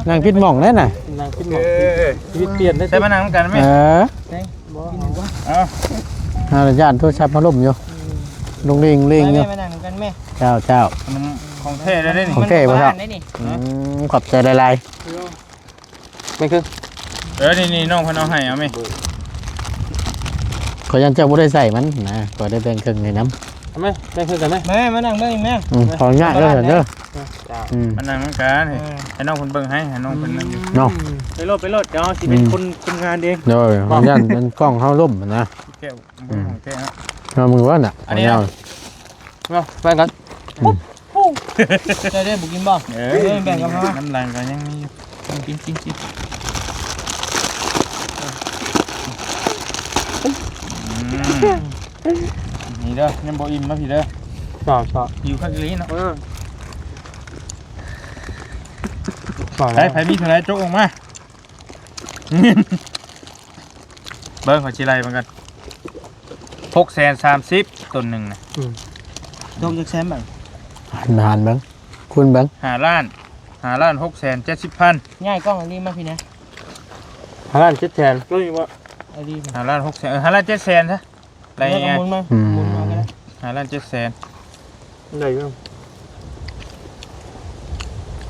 ນັ່ງຜິດໝ່ອງແລ້ວນະ ນັ່ງຜິດໝ່ອງ ເອີ ຊີວິດປ່ຽນເດ້ ໃສ່ມານັ່ງນຳກັນແມ່ ເອີ ບໍ່ ເອົາ ເຮົາຢ້ານໂທລະສັບມາລົ້ມຢູ່ ອືມ ລຸງເລງເລງຢູ່ ມາແມ່ ມານັ່ງນຳກັນແມ່ ເຈົ້າ ເຈົ້າ ຂອງແທ້ເດ້ນີ້ ຂອງແທ້ບໍ່ ມັນໂບຮານເດ້ນີ້ ອືມ ຂອບໃຈຫຼາຍໆ ແບ່ງເຄິ່ງ ເອີ ນີ້ໆ ນ້ອງເພິ່ນເອົາໃຫ້ ເອົາແມ່ ຂ້ອຍຢ້ານເຈົ້າບໍ່ໄດ້ໃສ່ມັນນະ ຂ້ອຍໄດ້ແບ່ງເຄິ່ງໃຫ້ນຳ ເອົາແມ່ ແບ່ງເຄິ່ງກັນແມ່ ແມ່ ມານັ່ງເບິ່ງແມ່ ອືມ ຂໍອະນຸຍາດເດີ ເດີ ເອີ ອືມ ມານັ່ງນຳກັນ ເອີ ໃຫ້ນ້ອງເພິ່ນເບິ່ງໃຫ້ ໃຫ້ນ້ອງເພິ່ນນັ້ນຢູ່ ເນາະ ໄປໂລດ ໄປໂລດ ດຽວເຮົາຊິເປັນ ອືມ ຄົນ ຄົນງານເອງ ໂດຍ ຢ້ານເປັນກ້ອງເຮົາລົ້ມນະ ແກ້ວ ອືມ ຂອງແທ້ເນາະ ເອົາມືວ່ານະ ອັນນີ້ນະ ເອົາ ມາແບ່ງກັນ ອືມ ເຈົ້າເດ້ບໍ່ກິນບໍ່? ເອີ ເອີ ແບ່ງກັນ ນ້ຳຫຼັງກໍຍັງມີຢູ່ ກິນ ກິນ ກິນ ອືມ ນີ້ເດີ ຍັງບໍ່ອີ່ມ ມາພີ້ເດີ ຊອບ ຊອບ ຫິວຄັກອີ່ຫຼີເນາະ ເອີ ຊອບ ໃຜ ໃຜມີເທົ່າໃດ ຈົກອອກມາ ເບິ່ງ ຂ້ອຍຊິໄລ່ເບິ່ງກັນ ຫົກແສນສາມສິບ ຕົ້ນໜຶ່ງນະ ອືມ ຕົກຈັກແສນບາດ ຫານ ຫານເບິ່ງ ຄູນເບິ່ງ ຫ້າລ້ານ ຫ້າລ້ານຫົກແສນເຈັດສິບພັນ ຍ້າຍກ້ອງອັນນີ້ມາພີ້ນະ ຫ້າລ້ານເຈັດແສນ ໂຕນີ້ບໍ່ ອັນນີ້ ຫ້າລ້ານຫົກແສນ ເອີ ຫ້າລ້ານເຈັດແສນຊະ ໄລ່ງ່າຍ ໝູນມາ ອືມ ໝູນມາກໍໄດ້ ຫ້າລ້ານເຈັດແສນ ໄດ້ຢູ່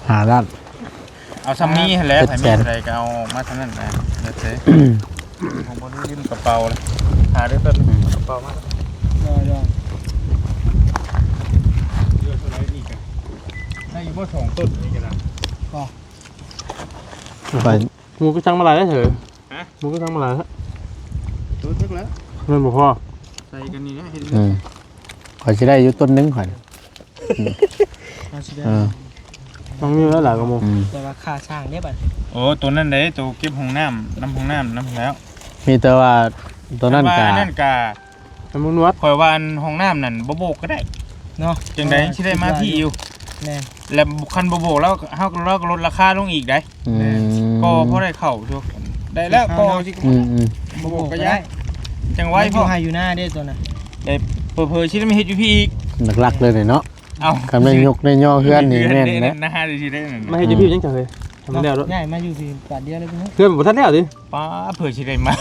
ຫ້າລ້ານ ເອົາຊ່ຳນີ້ຫັ້ນແຫຼະ ເຈັດແສນ ໃຜມີເທົ່າໃດກໍເອົາອອກມາເທົ່ານັ້ນນະ ແລ້ວແຕ່ ຂອງບໍ່ໄດ້ລືມກະເປົາເລີຍ ຫາໄດ້ແປັບໜຶ່ງ ອືມ ກະເປົາມາ ໄດ້ ໄດ້ ເຫຼືອເທົ່າໃດນີ້ກະ ໄດ້ຢູ່ບໍ່ ສອງຕົ້ນນີ້ກະໄດ້ ໄປ ໝູກໍສັ່ງມາຫຼາຍແລ້ວເທີ ຮະ ໝູກໍສັ່ງມາຫຼາຍແລ້ວ ໂຕເຖິກແລ້ວ ເງິນບໍ່ພໍ ໃສ່ກັນນີ້ນະ ເຮັດ ອືມ ຂ້ອຍຊິໄດ້ຢູ່ຕົ້ນໜຶ່ງຂ້ອຍ ອືມ ເຮົາຊິໄດ້ ເອີ ຕ້ອງມີຫຼາຍໆກວ່າໝູ່ ອືມ ແຕ່ວ່າຄ່າສ້າງເດ້ບັດ ໂອ້ ໂຕນັ້ນເດ້ ໂຕເກັບຫ້ອງນ້ຳ ນຳຫ້ອງນ້ຳນຳແລ້ວ ມີແຕ່ວ່າໂຕນັ້ນກະ ອັນນັ້ນກະ ຕຳຫຼວດ ຂ້ອຍວ່າອັນຫ້ອງນ້ຳນັ້ນບໍ່ໂບກກໍໄດ້ເນາະ ຈັ່ງໃດ ເອີ ຊິໄດ້ມາພີ້ຢູ່ ແມ່ນ ແລ້ວຄັນບໍ່ໂບກແລ້ວ ເຮົາ ເຮົາກໍລົດລາຄາລົງອີກໄດ໋ ອືມ ກໍພໍໄດ້ເຂົ້າຢູ່ ໄດ້ແລ້ວ ກໍຊິ ອືມໆ ບໍ່ໂບກກໍໄດ້ ຈັ່ງໄວ ມັນຢູ່ໄຮ່ຢູ່ນາເດ້ຕົວນັ້ນ ແຕ່ເຜີໆຊິໄດ້ມາເຮັດຢູ່ພີ້ອີກ ຫຼັກໆເລີຍເນາະ ເອົ້າ ຄັນແມ່ນຍົກໄດ້ຍໍເຮືອນນີ້ແມ່ນແຫຼະ ເຮືອນເດ້ ນາເດ້ຊິໄດ້ນັ້ນ ມາເຮັດຢູ່ພີ້ ອືມ ຍັງຈະເຮີຍ ຍັງບໍ່ແລ້ວເນາະ ຍ້າຍມາຢູ່ພີ້ບາດດຽວເລີຍພີ່ນ້ອງ ເຮືອນບໍ່ທັນແລ້ວຕິ ປ້າ ເຜີຊິໄດ້ມາ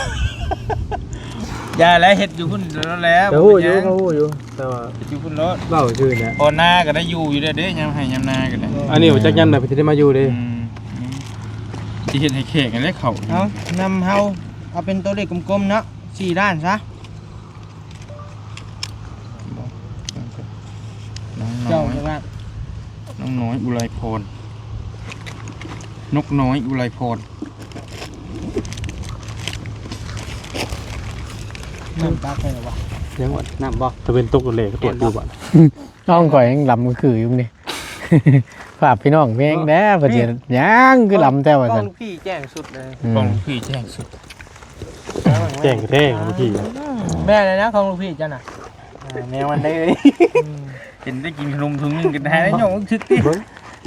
ຢ່າແລ້ວ ເຮັດຢູ່ພຸ້ນແລ້ວ ກໍຮູ້ຢູ່ ບໍ່ເປັນຫຍັງ ກໍຮູ້ຢູ່ ແຕ່ວ່າ ເຮັດຢູ່ພຸ້ນໂລດ ເວົ້າຊື່ແຫຼະ ພໍນາກໍໄດ້ຢູ່ຢູ່ແລ້ວເດ້ ຍາມໄຮ່ຍາມນາກໍໄດ້ ອັນນີ້ຈັກຍາມໃດເພິ່ນຊິໄດ້ມາຢູ່ເດ້ ອືມ ອືມ ຊິເຮັດໃຫ້ແຂກຫັ້ນແຫຼະເຂົ້າ ເອົາ ນຳເຮົາ ເອົາເປັນຕົວເລກກົມໆເນາະ ສີ່ລ້ານຊະ ນ້ອງນ້ອຍ ເຈົ້າຈັກລ້ານ ນ້ອງນ້ອຍ ອຸໄລພອນ ນົກນ້ອຍ ອຸໄລພອນ ນ້ຳຕັກໃຫ້ລະວະ ຍັງວ່າ ນ້ຳບໍ່ ຕາເວັນຕົກແລ້ວກໍຕວດຢູ່ບາດ ນ້ອງຂ້ອຍຍັງລຳຄືຢູ່ນີ້ ຝາກພີ່ນ້ອງເພງແດ່ ເພິ່ນຊິ ເອີ ຍັງຄືລຳແທ້ວ່າຊັ້ນ ຂອງລູກພີ່ແຈ້ງສຸດເລີຍ ອືມ ຂອງລູກພີ່ແຈ້ງສຸດ ແຈ້ງແທ້ຂອງລູກພີ່ ແມ່ນແລ້ວນະ ຂອງລູກພີ່ເຈົ້ານະ ອ່າ ແນວມັນໄດ້ເອີຍ ອືມ ເຫັນໄດ້ກິນຂະໜົມຖົງໜຶ່ງກໍໄດ້ແລ້ວ ເບິ່ງ ຍອມຮູ້ສຶກຕິ ເບິ່ງ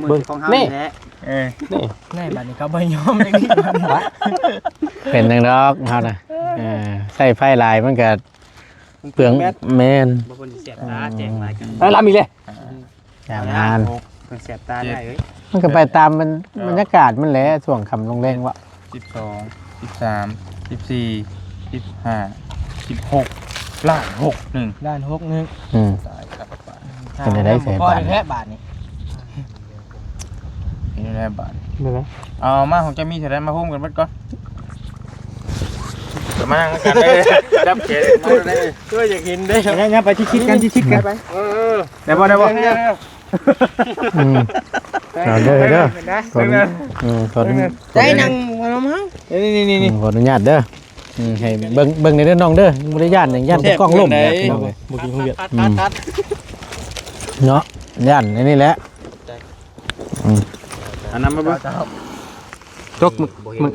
ເບິ່ງຂອງເຮົານີ້ແຫຼະ ເອີ ນີ້ ແນ່ ບັດນີ້ເຂົາບໍ່ຍອມເດ້ ເປັນຫຍັງດອກເຮົານະ ເອີ ໃຊ້ໄຟຫຼາຍມັນກໍ ເປືອງແບັດ ແມ່ນ ບໍ່ ເພິ່ນຊິແສບຕາ ແຈ້ງຫຼາຍກັນ ໄປລຳອີກເລີຍ ອ່າ ຢ່າງນັ້ນ ເພິ່ນແສບຕາໄດ້ເອີຍ ມັນກໍໄປຕາມມັນ ເອີ ບັນຍາກາດມັນແຫຼະ ຊ່ວງຄ່ຳລົງແລງວະ ສິບສອງ ສິບສາມ ສິບສີ່ ສິບຫ້າ ສິບຫົກ ລ້ານຫົກໜຶ່ງ ລ້ານຫົກໜຶ່ງ ອືມ ຕາຍຄັກປານ ເປັນໄດ້ແທ້ບາດນີ້ ເປັນໄດ້ແທ້ບາດນີ້ ເປັນໄດ້ບາດນີ້ ເອົາມາ ຂອງເຈົ້າມີເທົ່າໃດ ມາໂຮມກັນເບິດກ່ອນ ຈະມານັ່ງນຳກັນເດີ ຈັບແຂນມາເດີ ໂອ້ຍ ຢາກເຫັນເດ້ ຍາວໆ ໄປ ຊິຊິດກັນ ຊິຊິດກັນ ໄປ ເອີ ໄດ້ບໍ່ ໄດ້ບໍ່ ອືມ ເອົາເດີ ເດີ ເປັນໄດ ເອີ ໄດ້ນັ່ງມານຳເຮົາ ນີ້ໆໆ ອືມ ຂໍອະນຸຍາດເດີ ອືມ ໃຫ້ເບິ່ງ ເບິ່ງແດ່ເດີນ້ອງເດີ ບໍ່ໄດ້ຢ້ານຫຍັງ ຢ້ານແຕ່ກ້ອງລົ້ມ ແຊບ ພີ່ນ້ອງເອີຍ ບໍ່ກິນຂອງຫວຽດ ອືມ ເນາະ ຢ້ານອັນນີ້ແຫຼະ ອືມ ເອົານ້ຳມາເບິ່ງ ຈົກ ມຶກ ມຶກ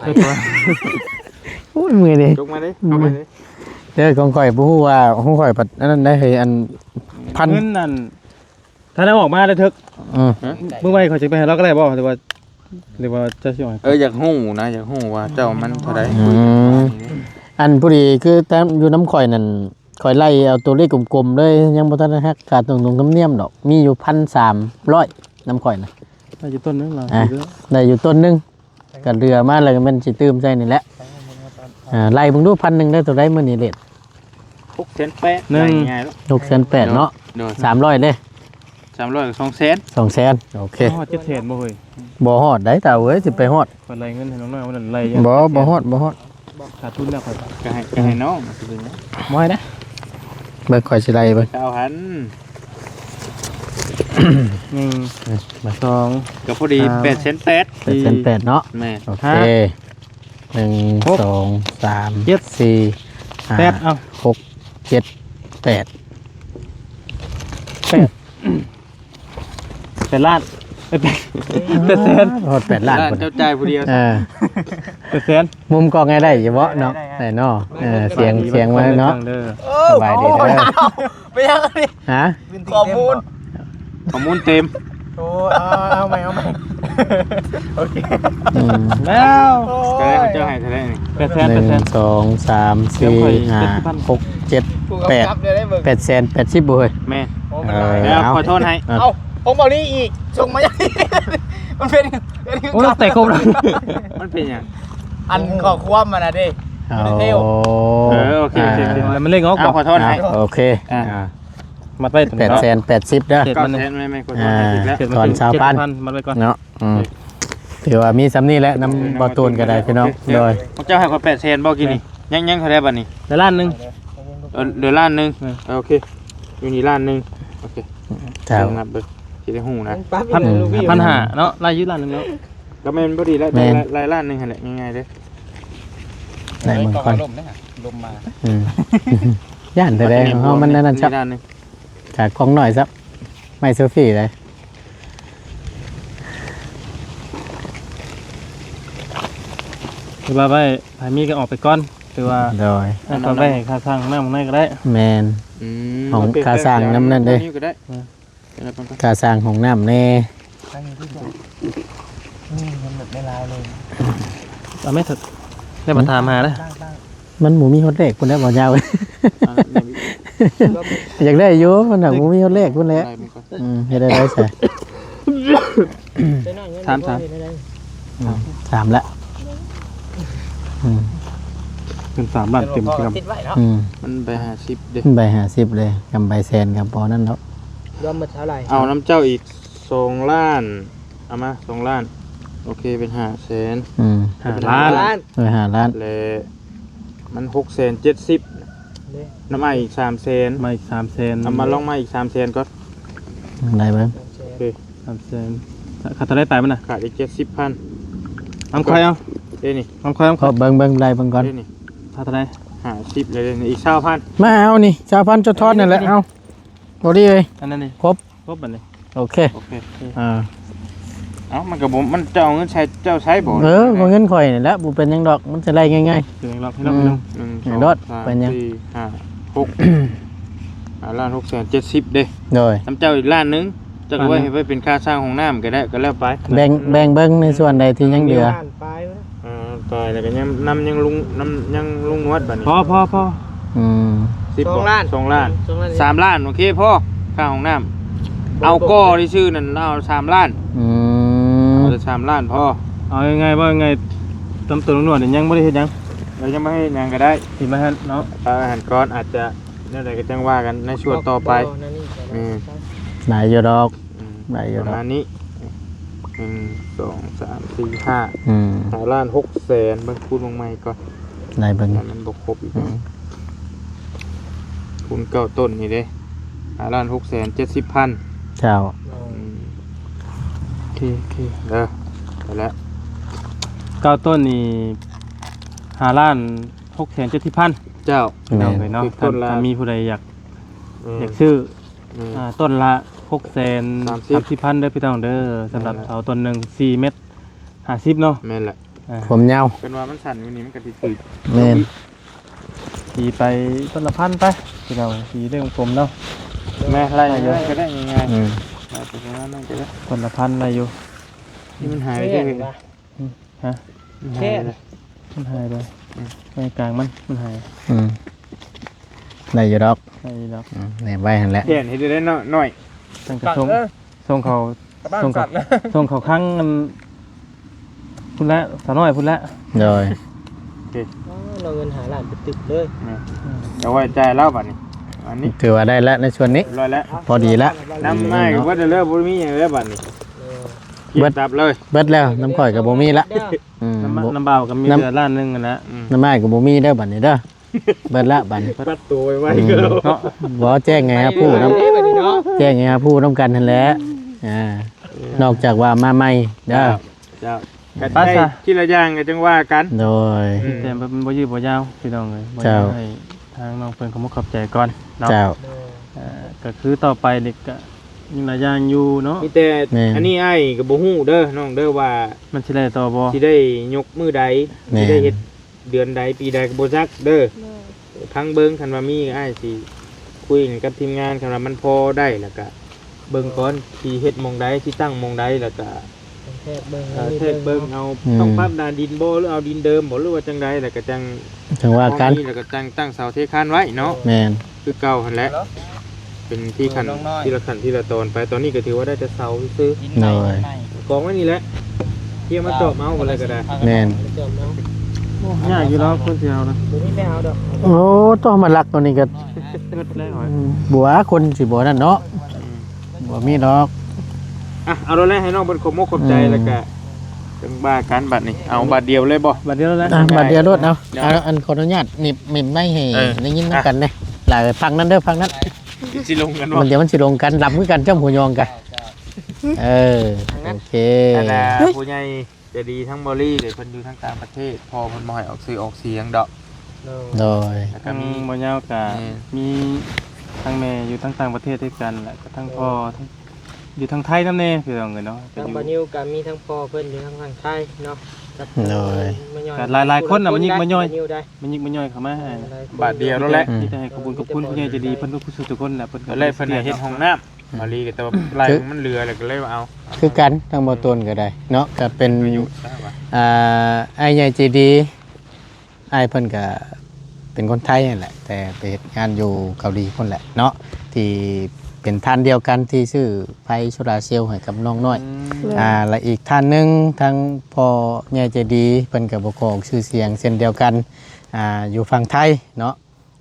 ໂອ້ຍ ເມື່ອຍເດ້ ຈົກມາເດ້ ເຂົ້າມາເດ້ ເດີ ຂອງຂ້ອຍບໍ່ຮູ້ວ່າ ຂອງຂ້ອຍພັດອັນນັ້ນໄດ໋ ເຮີ້ຍ ອັນພັນ ເງິນນັ້ນ ຖ້າໄດ້ອອກມາໄດ້ເຖິກ ອືມ ມື້ໄວຂ້ອຍຊິໄປໃຫ້ລາວກໍໄດ້ບໍ່ ຫຼືວ່າ ຫຼືວ່າເຈົ້າຊິເອົາໃຫ້ ເອີ ຢາກຮູ້ນະ ຢາກຮູ້ວ່າເຈົ້າມັນເທົ່າໃດ ອືມ ອັນພໍດີຄືຢູ່ນຳຂ້ອຍນັ້ນ ຂ້ອຍໄລ່ເອົາຕົວເລກກົມໆເລີຍ ຍັງບໍ່ທັນໄດ້ຫັກຄ່າຕົງໆທຳນຽມດອກ ມີຢູ່ພັນສາມຮ້ອຍນຳຂ້ອຍນະ ໄດ້ຢູ່ຕົ້ນໜຶ່ງລະ ອ່າ ໄດ້ຢູ່ຕົ້ນໜຶ່ງ ກໍເຫຼືອມາແລ້ວກໍແມ່ນຊິຕື່ມໃສ່ນີ້ແຫຼະ ອ່າ ໄລ່ເບິ່ງດູ ພັນໜຶ່ງໄດ້ເທົ່າໃດມື້ນີ້ເລດ ຫົກແສນແປດ ໜຶ່ງ ໄລ່ງ່າຍໆ ຫົກແສນແປດເນາະ ໂດຍ ສາມຮ້ອຍເດ້ ສາມຮ້ອຍ ສອງແສນ ສອງແສນ ໂອເຄ ຮອດເຈັດແສນບໍ່ເຮີ້ຍ ບໍ່ຮອດໃດ໋ ຕາເອີຍ ຊິໄປຮອດ ຂ້ອຍໄລ່ເງິນໃຫ້ນ້ອງນ້ອຍ ວັນນັ້ນໄລ່ ບໍ່ ບໍ່ຮອດ ບໍ່ຮອດ ຂາດທຶນແລ້ວຂ້ອຍ ກໍໃຫ້ ກໍໃຫ້ນ້ອງ ບໍ່ໃຫ້ນະ ເບິ່ງຂ້ອຍຊິໄລ່ເບິ່ງ ເອົາຫັ້ນ ໜຶ່ງ ສອງ ກໍພໍດີ ສາມ ແປດແສນແປດ ແປດແສນແປດເນາະ ແມ່ນ ໂອເຄ ຫ້າ ໜຶ່ງ ຫົກ ສອງ ສາມ ເຈັດ ສີ່ ຫ້າ ແປດ ເອົາ ຫົກ ເຈັດ ແປດ ແປດ ແປດລ້ານ ເອີຍ ແປດ ແປດແສນ ຮອດແປດລ້ານພຸ້ນ ເຈົ້າຈ່າຍຜູ້ດຽວ ເອີ ແປດແສນ ມຸມກ້ອງໃຫ້ໄດ້ຢູ່ບໍ່ເນາະ ໄດ້ ໄດ້ ໄດ້ເນາະ ເອີ ສຽງ ສຽງມາເນາະ ເດີ ໂອ້ ສະບາຍດີເດີ ເປັນຫຍັງອັນນີ້ ຮະ ຂໍ້ມູນ ຂໍ້ມູນເຕັມ ໂອ້ ເອົາ ເອົາໃໝ່ ເອົາໃໝ່ ໂອເຄ ອືມ ແລ້ວ ໂອ້ຍ ເຈົ້າໃຫ້ເທົ່າໃດນີ້ ແປດແສນ ໜຶ່ງ ແປດແສນ ສອງ ສາມ ສີ່ ຫ້າ ຫົກ ເຈັດ ແປດ ແປດແສນແປດສິບບໍ່ເຮີ້ຍ ແມ່ນ ໂອ້ ມັນຫຼາຍ ເອີ ແລ້ວ ເອົາ ຂໍໂທດໃຫ້ ເອົາ ຂອງເບົາຫຼີອີກ ສົ່ງມາ ມັນເປັນ ໂອ້ ແຕ່ຄົບ ມັນເປັນຫຍັງ ອັນຂໍ້ຄວາມມັນນະເດ້ ເອົາ ມັນເທວ ເອີ ໂອເຄ ໂອເຄ ອ່າ ໂອເຄ ມັນເລກອອກ ເອົາ ບໍ່ ຂໍໂທດໃຫ້ ອ່າ ໂອເຄ ອ່າ ອ່າ ມັດໄວ້ ແປດແສນແປດສິບເດີ ເຈັດພັນ ແມ່ນໆ ຂໍໂທດໃຫ້ອີກແລ້ວ ອ່າ ເຈັດພັນ ຖອນຊາວພັນ ມັດໄວ້ກ່ອນເນາະ ອືມ ຖືວ່າມີສ່ຳນີ້ແຫຼະ ນຳ ອືມ ບໍ່ຕູນກໍໄດ້ພີ່ນ້ອງ ໂອເຄ ໂດຍ ພວກເຈົ້າໃຫ້ຂ້ອຍແປດແສນບໍ່ກີ້ນີ້ ຍັງ ຍັງເທົ່າໃດບັດນີ້ ໄດ້ລ້ານໜຶ່ງ ເອີ ເຫຼືອລ້ານໜຶ່ງ ເອີ ໂອເຄ ຢູ່ນີ້ລ້ານໜຶ່ງ ໂອເຄ ເຈົ້າ ນັບເບິ່ງ ຊິໄດ້ຮູ້ນະ ພັນ ອືມ ພັນຫ້າເນາະ ໄດ້ຢູ່ລ້ານໜຶ່ງແລ້ວ ກໍແມ່ນພໍດີແລ້ວ ແມ່ນ ໄດ້ ໄດ້ລ້ານໜຶ່ງຫັ້ນແຫຼະ ງ່າຍໆເດີ ໄດ້ເບິ່ງກ່ອນ ລົມເດ້ ລົມມາ ອືມ ຢ້ານແຕ່ໃດ ເຮົາມັນອັນນັ້ນຊະ ກະຂອງໜ້ອຍຊະ ໄມ້ເຊລຟີໄດ໋ ຖືວ່າໄວ້ ໃຜມີກໍອອກໄປກ່ອນ ຖືວ່າ ໂດຍ ເອົາໄວ້ຄ່າສ້າງນ້ຳໃນກໍໄດ້ ແມ່ນ ອືມ ຂອງຄ່າສ້າງນ້ຳນັ້ນເດ້ ເອົາໄປແປະແປະແຖວນີ້ກໍໄດ້ ເອີ ຄ່າສ້າງຫ້ອງນ້ຳແດ່ ທາງນີ້ຄືຈະ ນີ້ເງິນແບບຫຼາຍໆເລີຍ ເອົາແມ່ເຖາະ ໄດ້ມາຖາມຫາເດີ ມັນບໍ່ມີຮອດແລກພຸ້ນແຫຼະ ບໍ່ຍາວ ອ່າ ຢາກໄດ້ຢູ່ ມັນຫາກບໍ່ມີຮອດແລກພຸ້ນແຫຼະ ໄດ້ມັນກໍ ອືມ ເຮັດໄດ້ໄດ໋ຊະ ສາມ ສາມ ອືມ ສາມລະ ອືມ ເງິນສາມລ້ານເຕັມ ເງິນບໍ່ພໍກໍຕິດໄວ້ເນາະ ອືມ ມັນໃບຫ້າສິບເດ້ ໃບຫ້າສິບເລີຍ ກຳໃບແສນກໍບໍ່ນັ້ນດອກ ລວມໝົດເທົ່າໃດ? ເອົານຳເຈົ້າອີກສອງລ້ານ ເອົາມາສອງລ້ານ ໂອເຄ ເປັນຫ້າແສນ ອືມ ຫ້າລ້ານ ເປັນຫ້າລ້ານ ເອີ ຫ້າລ້ານ ແລະ ມັນຫົກແສນເຈັດສິບ ເດ້ ນຳອ້າຍອີກສາມແສນ ມາອີກສາມແສນ ເອົາມາລອງມາອີກສາມແສນກ່ອນ ໄດ້ເບິ່ງ ໂອເຄ ສາມແສນ ຂາດເທົ່າໃດປາຍມັນນະ? ຂາດອີກເຈັດສິບພັນ ນຳຂ້ອຍເອົາ ເດ້ນີ້ ນຳຂ້ອຍ ນຳຂ້ອຍ ເບິ່ງ ເບິ່ງ ໄລ່ເບິ່ງກ່ອນ ເດ້ນີ້ ຂາດເທົ່າໃດ? ຫ້າສິບ ເລີຍນີ້ ອີກຊາວພັນ ມາເອົານີ້ ຊາວພັນ ເຈົ້າທອນນັ້ນແຫຼະ ເອົາ ບໍ່ດີເອີຍ ອັນນັ້ນນີ້ ຄົບ ຄົບບັດນີ້ ໂອເຄ ໂອເຄ ອ່າ ເອົ້າ ມັນກໍບໍ່ ມັນ ເຈົ້າເອົາເງິນໃຊ້ ເຈົ້າໃຊ້ບໍ່? ເອີ ບໍ່ເງິນຂ້ອຍນີ້ແຫຼະ ບໍ່ເປັນຫຍັງດອກ ມັນຊິໄລ່ງ່າຍໆ ເປັນຫຍັງດອກ ເປັນຫຍັງ? ໜຶ່ງ ສອງ ສາມ ສີ່ ຫ້າ ຫົກ ຫ້າລ້ານຫົກແສນເຈັດສິບເດ້ ໂດຍ ນຳເຈົ້າອີກລ້ານໜຶ່ງ ເຈົ້າກໍໄວ້ ລ້ານໜຶ່ງ ໃຫ້ໄວ້ເປັນຄ່າສ້າງຫ້ອງນ້ຳກໍໄດ້ ກໍແລ້ວໄປ ແບ່ງ ແບ່ງເບິ່ງໃນສ່ວນໃດທີ່ຍັງເຫຼືອ ລ້ານປາຍ ເອີ ຕາຍແລ້ວກໍຍັງນຳ ຍັງລຸງ ນຳ ຍັງລຸງນວດບັດນີ້ ພໍ ພໍ ພໍ ອືມ ສິບ ສອງລ້ານ ສອງລ້ານ ສອງລ້ານ ສາມລ້ານ ໂອເຄ ພໍ ຄ່າຫ້ອງນ້ຳ ເອົາກໍທີ່ຊື່ນັ້ນ ເອົາສາມລ້ານ ອືມ ເອົາແຕ່ສາມລ້ານພໍ ເອົາງ່າຍໆ ເວົ້າງ່າຍໆ ຕຳຕົວລຸງນວດນີ້ຍັງບໍ່ໄດ້ເຮັດຫຍັງ ເອີ ຍັງບໍ່ເຮັດຫຍັງກໍໄດ້ ເຮັດມາຫັ້ນເນາະ ໄປຫັ້ນກ່ອນ ອາດຈະແນວໃດກໍຈັ່ງວ່າກັນໃນສ່ວນຕໍ່ໄປ ແມ່ນ ຫຼາຍຢູ່ດອກ ອືມ ໄດ້ຢູ່ດອກ ປະມານນີ້ ໜຶ່ງ ສອງ ສາມ ສີ່ ຫ້າ ອືມ ຫ້າລ້ານຫົກແສນ ເບິ່ງຄູນວງໃໝ່ກ່ອນ ໄດ້ເບິ່ງ ມັນບໍ່ຄົບອີກ ອືມ ຄູນເກົ້າຕົ້ນນີ້ເດ້ ຫ້າລ້ານຫົກແສນເຈັດສິບພັນ ເຈົ້າ ອືມ ໂອເຄ ໂອເຄ ເດີ ໄປແລ້ວ ເກົ້າຕົ້ນນີ້ ຫ້າລ້ານຫົກແສນເຈັດສິບພັນ ເຈົ້າ ພີ່ນ້ອງເອີຍເນາະ ຄືຕົ້ນລະ ຖ້າມີຜູ້ໃດຢາກ ອືມ ຢາກຊື້ ອືມ ອ່າ ຕົ້ນລະຫົກແສນສາມສິບພັນເດີພີ່ນ້ອງເດີ ສຳລັບ ແມ່ນລະ ເສົາຕົ້ນໜຶ່ງສີ່ເມັດຫ້າສິບເນາະ ແມ່ນລະ ອ່າ ຄວາມຍາວ ເພິ່ນວ່າມັນສັ້ນຢູ່ນີ້ມັນກໍຊິຖືກ ແມ່ນ ຕີໄປຕົ້ນລະພັນໄປ ພີ່ນ້ອງ ຕີເລື່ອງກົມເນາະ ແມ່ນ ໄລ່ຢູ່ ໄລ່ກໍໄດ້ງ່າຍໆ ອືມ ໄລ່ໄປປະມານນັ້ນກໍໄດ້ ຕົ້ນລະພັນໄດ້ຢູ່ ນີ້ມັນຫາຍໄປ ແມ່ນ ເດ້ ຫະ ມັນຫາຍໄປ ມັນຫາຍໄປ ອືມ ໃນກາງມັນ ມັນຫາຍ ອືມ ໄດ້ຢູ່ດອກ ໄດ້ຢູ່ດອກ ອືມ ແນບໄວ້ຫັ້ນແຫຼະ ແຂນເຮັດໄດ້ເນາະ ນ້ອຍ ຕັ້ງແຕ່ສົ່ງ ເອີ ສົ່ງເຂົ້າ ກະບ້າງ ສົ່ງເຂົ້າ ສັ່ນ ສົ່ງເຂົ້າຄັງອັນ ພຸ້ນແຫຼະ ສາວນ້ອຍພຸ້ນແຫຼະ ໂດຍ ໂອເຄ ອໍ ເອົາເງິນຫ້າລ້ານໄປຕຶບເລີຍ ແມ່ນ ອືມ ເອົາໄວ້ຈ່າຍລາວບັດນີ້ ອັນນີ້ ຖືວ່າໄດ້ແລ້ວໃນສ່ວນນີ້ ຮຽບຮ້ອຍແລ້ວ ພໍດີແລ້ວ ນຳອ້າຍກໍເບິດແລ້ວ ບໍ່ໄດ້ມີຫຍັງແລ້ວບັດນີ້ ເອີ ເບິດ ຕັບເລີຍ ເບິດແລ້ວ ນຳຂ້ອຍກໍບໍ່ມີລະ ອືມ ນຳ ນຳບ່າວກໍມີ ນຳ ເຫຼືອລ້ານໜຶ່ງຫັ້ນແຫຼະ ອືມ ນຳອ້າຍກໍບໍ່ມີເດີບັດນີ້ເດີ ເບິດລະບັດນີ້ ປັດໂຕໄວໆ ອືມ ເນາະ ບໍ່ແຈ້ງໃຫ້ຮັບຮູ້ນຳ ແຈ້ງໃຫ້ຮັບຮູ້ນຳກັນຫັ້ນແຫຼະ ອ່າ ນອກຈາກວ່າມາໃໝ່ເດີ ເຈົ້າ ເຈົ້າ ກໍໄດ້ ໄປຊະ ທີລະຢ່າງກໍຈັ່ງວ່າກັນ ໂດຍ ອືມ ແຕ່ມັນບໍ່ຍືດບໍ່ຍາວພີ່ນ້ອງເອີຍ ເຈົ້າ ບໍ່ຢາກໃຫ້ທາງນ້ອງເພິ່ນຂອບມຸກຂອບໃຈກ່ອນເນາະ ເຈົ້າ ເອີ ກໍຄືຕໍ່ໄປນີ້ກໍມີຫຼາຍຢ່າງຢູ່ເນາະ ມີແຕ່ ແມ່ນ ອັນນີ້ອ້າຍກໍບໍ່ຮູ້ເດີນ້ອງເດີວ່າ ມັນຊິໄດ້ຕໍ່ບໍ່ ຊິໄດ້ຍົກມື້ໃດ ແມ່ນ ຊິໄດ້ເຮັດ ເດືອນໃດປີໃດກໍບໍ່ຈັກເດີ ໂດຍ ຟັງເບິ່ງ ຄັນວ່າມີອ້າຍຊິຄຸຍກັນກັບທີມງານ ຄັນວ່າມັນພໍໄດ້ ແລ້ວກະເບິ່ງກ່ອນ ຊິເຮັດໝ່ອງໃດ ຊິຕັ້ງໝ່ອງໃດ ແລ້ວກະ ຕ້ອງແທກເບິ່ງ ເອີ ແທກເບິ່ງເອົາ ອືມ ຕ້ອງປັບໜ້າດິນບໍ່ ຫຼືເອົາດິນເດີມບໍ່ ຫຼືວ່າຈັ່ງໃດ ແລ້ວກະຈັ່ງ ຈັ່ງວ່າກັນ ພໍມີ ແລ້ວກະຈັ່ງຕັ້ງເສົາເທຄານໄວ້ເນາະ ແມ່ນ ຄືເກົ່າຫັ້ນແຫຼະ ເປັນທີ່ຂັ້ນ ທີລະຂັ້ນທີລະຕອນໄປ ຕອນນີ້ກໍຖືວ່າໄດ້ແຕ່ເສົາຊື່ໆ ໂດຍ ກອງໄວ້ນີ້ແຫຼະ ທີ່ມາຈອບເອົາບໍ່ໄດ້ກໍໄດ້ ແມ່ນ ໂອ້ ຍາກຢູ່ດອກ ຄົນຊິເອົານະ ບໍ່ມີແມ່ເອົາດອກ ໂອ້ ຕ້ອງມາລັກຕົວນີ້ກໍ ເບິດແລ້ວ ອືມ ບໍ່ວ່າຄົນຊິບໍ່ນັ້ນເນາະ ອືມ ບໍ່ມີດອກ ອ່ະ ເອົາໂລດແຫຼະ ໃຫ້ນ້ອງເພິ່ນຂອບມຸກຂອບໃຈ ອືມ ແລ້ວກໍຈັ່ງວ່າກັນບັດນີ້ ເອົາບາດດຽວເລີຍບໍ່ ບາດດຽວໂລດແຫຼະ ອ່ະ ບາດດຽວໂລດ ເອົາ ເອົາ ອັນຂໍອະນຸຍາດໜິບ ໜິບໄມ້ໃຫ້ ເອີ ໄດ້ຍິນນຳກັນເດ້ ອ່ະ ຫຼາຍ ຟັງນັ້ນເດີ ຟັງນັ້ນ ຊິລົງກັນບໍ່ ມັນ ດຽວມັນຊິລົງກັນ ລຳຄືກັນ ຈ້ຳຫົວຍອງກະ ເອີ ໂອເຄ ອັນນ່າ ຜູ້ໃຫຍ່ໃຈດີທາງບໍລີເດ ເພິ່ນຢູ່ທາງຕ່າງປະເທດ ພໍ່ເພິ່ນບໍ່ໃຫ້ອອກຊື່ອອກສຽງດອກ ໂດຍ ໂດຍ ແລ້ວກໍມີ ທາງບໍ່ຍາວກະ ແມ່ນ ມີທາງແມ່ຢູ່ທາງຕ່າງປະເທດຄືກັນ ແລ້ວກໍທາງພໍ່ ແມ່ນ ທາງ ຢູ່ທາງໄທນຳແດ່ ພີ່ນ້ອງເອີຍເນາະ ທາງ ຢູ່ ບ່າວນິວກໍມີທັງພໍ່ເພິ່ນຢູ່ທາງຝັ່ງໄທເນາະ ກັບ ໂດຍ ບ່າວນິວ ກໍຫຼາຍໆຄົນນະ ບ່າວຍິກບ່າວຍ່ອຍ ບ່າວຍິກບ່າວຍ່ອຍເຂົ້າມາໃຫ້ ຫຼາຍໆຄົນ ບາດດຽວໂລດແຫຼະ ມີແຕ່ໃຫ້ຂອບຄຸນຂອບຄຸນຜູ້ໃຫຍ່ໃຈດີ ເພິ່ນເພິ່ນຜູ້ຊ່ວຍທຸກຄົນແຫຼະ ເພິ່ນກໍບໍ່ໄດ້ ເພິ່ນໃຫ້ເຮັດຫ້ອງນ້ຳ ອືມ ບາດນີ້ກໍແຕ່ວ່າໄລ່ ຄື ມັນເຫຼືອແລ້ວກໍເລີຍວ່າເອົາ ຄືກັນ ທາງບໍ່ຕົນກໍໄດ້ເນາະ ກໍເປັນ ປະໂຫຍດຊະວ່າ ອ່າ ອ້າຍໃຫຍ່ໃຈດີ ອ້າຍເພິ່ນກໍເປັນຄົນໄທຫັ້ນແຫຼະ ແຕ່ໄປເຮັດງານຢູ່ເກົາຫຼີພຸ້ນແຫຼະເນາະ ທີ່ເປັນທ່ານດຽວກັນທີ່ຊື້ໄຟໂຊລາເຊວໃຫ້ກັບນ້ອງນ້ອຍ ອືມ ອ່າ ແລະອີກທ່ານໜຶ່ງ ທາງພໍ່ໃຫຍ່ໃຈດີ ເພິ່ນກໍບໍ່ຂໍອອກຊື່ສຽງເຊັ່ນດຽວກັນ ອ່າ ຢູ່ຝັ່ງໄທເນາະ.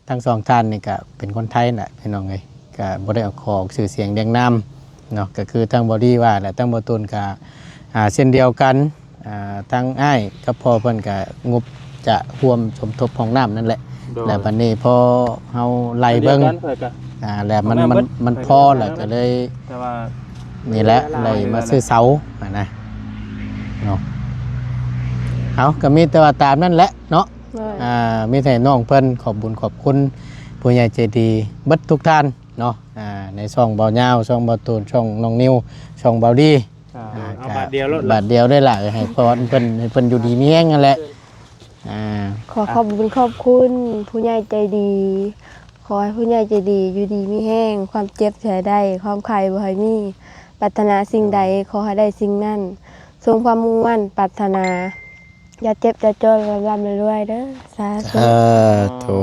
ທັງສອງທ່ານນີ້ກະເປັນຄົນໄທແຫຼະພີ່ນ້ອງເອີຍ ກະບໍ່ໄດ້ອອກ ຂໍອອກຊື່ສຽງລຽງນາມເນາະ. ກະຄືທາງບ່າວດີວ່າແຫຼະ ທາງບ່າວຕູນກະ ອ່າ ເຊັ່ນດຽວກັນ. ອ່າ ທາງອ້າຍກັບພໍ່ເພິ່ນກະງົບຈະຮ່ວມສົມທົບຫ້ອງນ້ຳນັ້ນແຫຼະ ໂດຍ ແລ້ວບັດນີ້ພໍເຮົາໄລ່ເບິ່ງ ອັນດຽວກັນຂ້ອຍກະ ອ່າ ແລ້ວມັນ ຫ້ອງນ້ຳ ມັນ ເບິດ ມັນພໍແລ້ວ ຂ້ອຍກະເລີຍ ແຕ່ວ່າ ນີ້ແຫຼະ ໄລ່ມາຊື້ເສົາຫັ້ນນະເນາະ. ເອົາ ກະມີແຕ່ວ່າຕາມນັ້ນແຫຼະເນາະ. ໂດຍ ອ່າ ມີແຕ່ນ້ອງເພິ່ນຂອບບຸນຂອບຄຸນຜູ້ໃຫຍ່ໃຈດີເບິດທຸກທ່ານເນາະ. ອ່າ ໃນຊ່ອງບ່າວຍາວ ຊ່ອງບ່າວຕູນ ຊ່ອງນ້ອງນິວ ຊ່ອງບ່າວດີ ອ່າ ເອົາບາດດຽວໂລດ ບາດດຽວເລີຍລະ ໃຫ້ພອນເພິ່ນ ໃຫ້ເພິ່ນຢູ່ດີມີແຮງຫັ້ນແຫຼະ. ອ່າ ຂໍຂອບບຸນຂອບຄຸນຜູ້ໃຫຍ່ໃຈດີ ຂໍໃຫ້ຜູ້ໃຫຍ່ໃຈດີຢູ່ດີມີແຮງ ຄວາມເຈັບຢ່າໃຫ້ໄດ້ ຄວາມໄຂ້ບໍ່ໃຫ້ມີ ປາດຖະໜາສິ່ງໃດຂໍໃຫ້ໄດ້ສິ່ງນັ້ນ ສົມຄວາມມຸ່ງໝັ້ນປາດຖະໜາ ຢ່າເຈັບຢ່າຈົນ ລ່ຳໆລວຍໆເດີ ສາທຸ ສາທຸ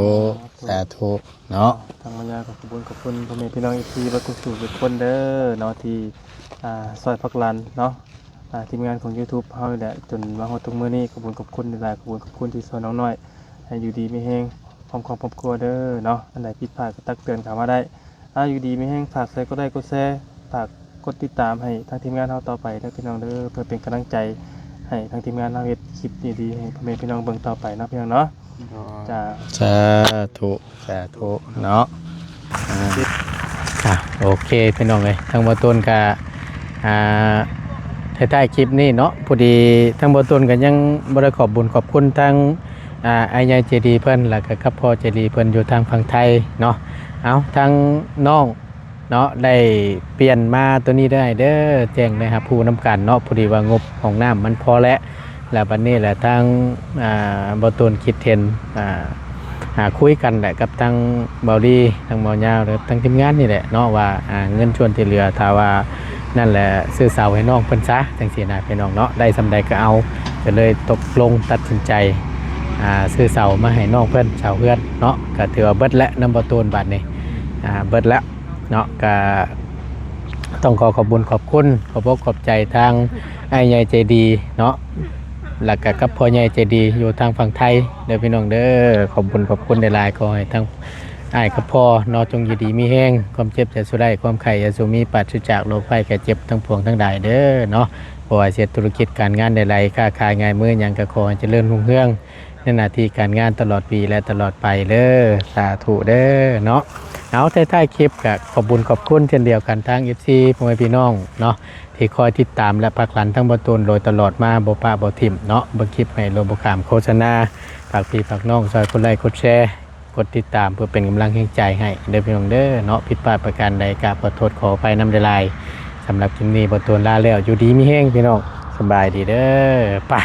ສາທຸເນາະ. ທາງມາຍາກໍຂອບຄຸນຂອບຄຸນພໍ່ແມ່ພີ່ນ້ອງເອັຟຊີເບິດທຸກຜູ້ທຸກຄົນເດີເນາະ ທີ່ ອ່າ ຊ່ອຍຜັກດັນເນາະ ອ່າ ທີມງານຂອງຢູທູບເຮົານີ້ແຫຼະ ຈົນມາຮອດທຸກມື້ນີ້. ຂອບຄຸນຂອບຄຸນຫຼາຍໆ ຂອບຄຸນຂອບຄຸນທີ່ຊ່ອຍນ້ອງນ້ອຍ ໃຫ້ຢູ່ດີມີແຮງ ພ້ອມຄອບຄອບຄົວເດີເນາະ. ອັນໃດຜິດພາດກໍຕັກເຕືອນເຂົ້າມາໄດ້. ອ່າ ຢູ່ດີມີແຮງ ຝາກໃສ່ກົດໄລ້ກົດແຊ ຝາກກົດຕິດຕາມໃຫ້ທາງທີມງານເຮົາຕໍ່ໄປເດີພີ່ນ້ອງເດີ ເພື່ອເປັນກຳລັງໃຈໃຫ້ທາງທີມງານເຮົາເຮັດຄລິບດີໆ ໃຫ້ພໍ່ແມ່ພີ່ນ້ອງເບິ່ງຕໍ່ໄປເນາະ ພີ່ນ້ອງເນາະ. ໂດຍ ຈ້າ ສາທຸ ສາທຸເນາະ. ອ່າ ອ່ະ ໂອເຄພີ່ນ້ອງເອີຍ ທາງບ່າວຕູນກະ ອ່າ ທ້າຍໆຄລິບນີ້ເນາະ ພໍດີທາງບ່າວຕູນກະຍັງບໍ່ໄດ້ຂອບບຸນຂອບຄຸນທາງ ອ່າ ອ້າຍໃຫຍ່ໃຈດີເພິ່ນ ແລ້ວກະກັບພໍ່ໃຈດີເພິ່ນຢູ່ທາງຝັ່ງໄທເນາະ. ເອົາ ທາງນ້ອງເນາະ ໄດ້ປ່ຽນມາໂຕນີ້ເດີອ້າຍເດີ ແຈ້ງໄດ້ຮັບຮູ້ນຳກັນເນາະ. ພໍດີວ່າງົບຫ້ອງນ້ຳມັນພໍແລ້ວ ແລ້ວບັດນີ້ແຫຼະທາງ ອ່າ ບ່າວຕູນຄິດເຫັນ ອ່າ ຫາຄຸຍກັນແຫຼະກັບທາງບ່າວດີ ທາງບ່າວຍາວ ແລະ ທາງທີມງານນີ້ແຫຼະເນາະ ວ່າ ອ່າ ເງິນສ່ວນທີ່ເຫຼືອ ຖ້າວ່ານັ້ນແຫຼະ ຊື້ເສົາໃຫ້ນ້ອງເພິ່ນຊະ ຈັ່ງຊີ້ນະພີ່ນ້ອງເນາະ ໄດ້ສ່ຳໃດກໍເອົາ. ກໍເລີຍຕົກລົງຕັດສິນໃຈ ອ່າ ຊື້ເສົາມາໃຫ້ນ້ອງເພິ່ນ ເສົາເຮືອນເນາະ. ກໍຖືວ່າເບິດແລ້ວນຳບ່າວຕູນບາດນີ້ ອ່າ ເບິດແລ້ວເນາະ. ກໍຕ້ອງຂໍຂອບບຸນຂອບຄຸນ ຂອບອົກຂອບໃຈທາງອ້າຍໃຫຍ່ໃຈດີເນາະ ແລ້ວກໍກັບພໍ່ໃຫຍ່ໃຈດີຢູ່ທາງຝັ່ງໄທເດີພີ່ນ້ອງເດີ. ຂອບບຸນຂອບຄຸນຫຼາຍໆ ຂໍໃຫ້ທາງ ອ້າຍກັບພໍ່ເນາະ ຈົ່ງຢູ່ດີມີແຮງ ຄວາມເຈັບຢ່າສູ່ໄດ້ ຄວາມໄຂ້ຢ່າສູ່ມີ ປາສະຈາກໂລກໄພໄຂ້ເຈັບທັງປວງທັງຫຼາຍເດີເນາະ. ບໍ່ວ່າຊິເຮັດທຸລະກິດການງານໃດໆ ຄ້າຂາຍງາຍມືຫຍັງ ກໍຂໍໃຫ້ຈະເລີນຮຸ່ງເຮືອງໃນໜ້າທີ່ການງານຕະຫຼອດປີ ແລະ ຕະຫຼອດໄປເດີ ສາທຸເດີເນາະ. ເອົາ ທ້າຍໆຄລິບກໍຂອບບຸນຂອບຄຸນເຊັ່ນດຽວກັນທາງເອັຟຊີ ພໍ່ແມ່ພີ່ນ້ອງເນາະ ທີ່ຄອຍຕິດຕາມ ແລະ ຜັກດັນທາງບ່າວຕູນໂດຍຕະຫຼອດມາ ບໍ່ປະບໍ່ຖິ້ມເນາະ. ເບິ່ງຄລິບໃຫ້ໂລດບໍ່ຂ້າມໂຄສະນາ ຝາກພີ່ຝາກນ້ອງຊ່ອຍກົດໄລ້ກົດແຊ ກົດຕິດຕາມເພື່ອເປັນກຳລັງແຮງໃຈໃຫ້ເດີພີ່ນ້ອງເດີເນາະ. ຜິດພາດປະການໃດກະຂໍໂທດຂໍອະໄພນຳຫຼາຍໆ. ສຳລັບຄລິບນີ້ບ່າວຕູນລາແລ້ວ ຢູ່ດີມີແຮງພີ່ນ້ອງ ສະບາຍດີເດີ ປະ.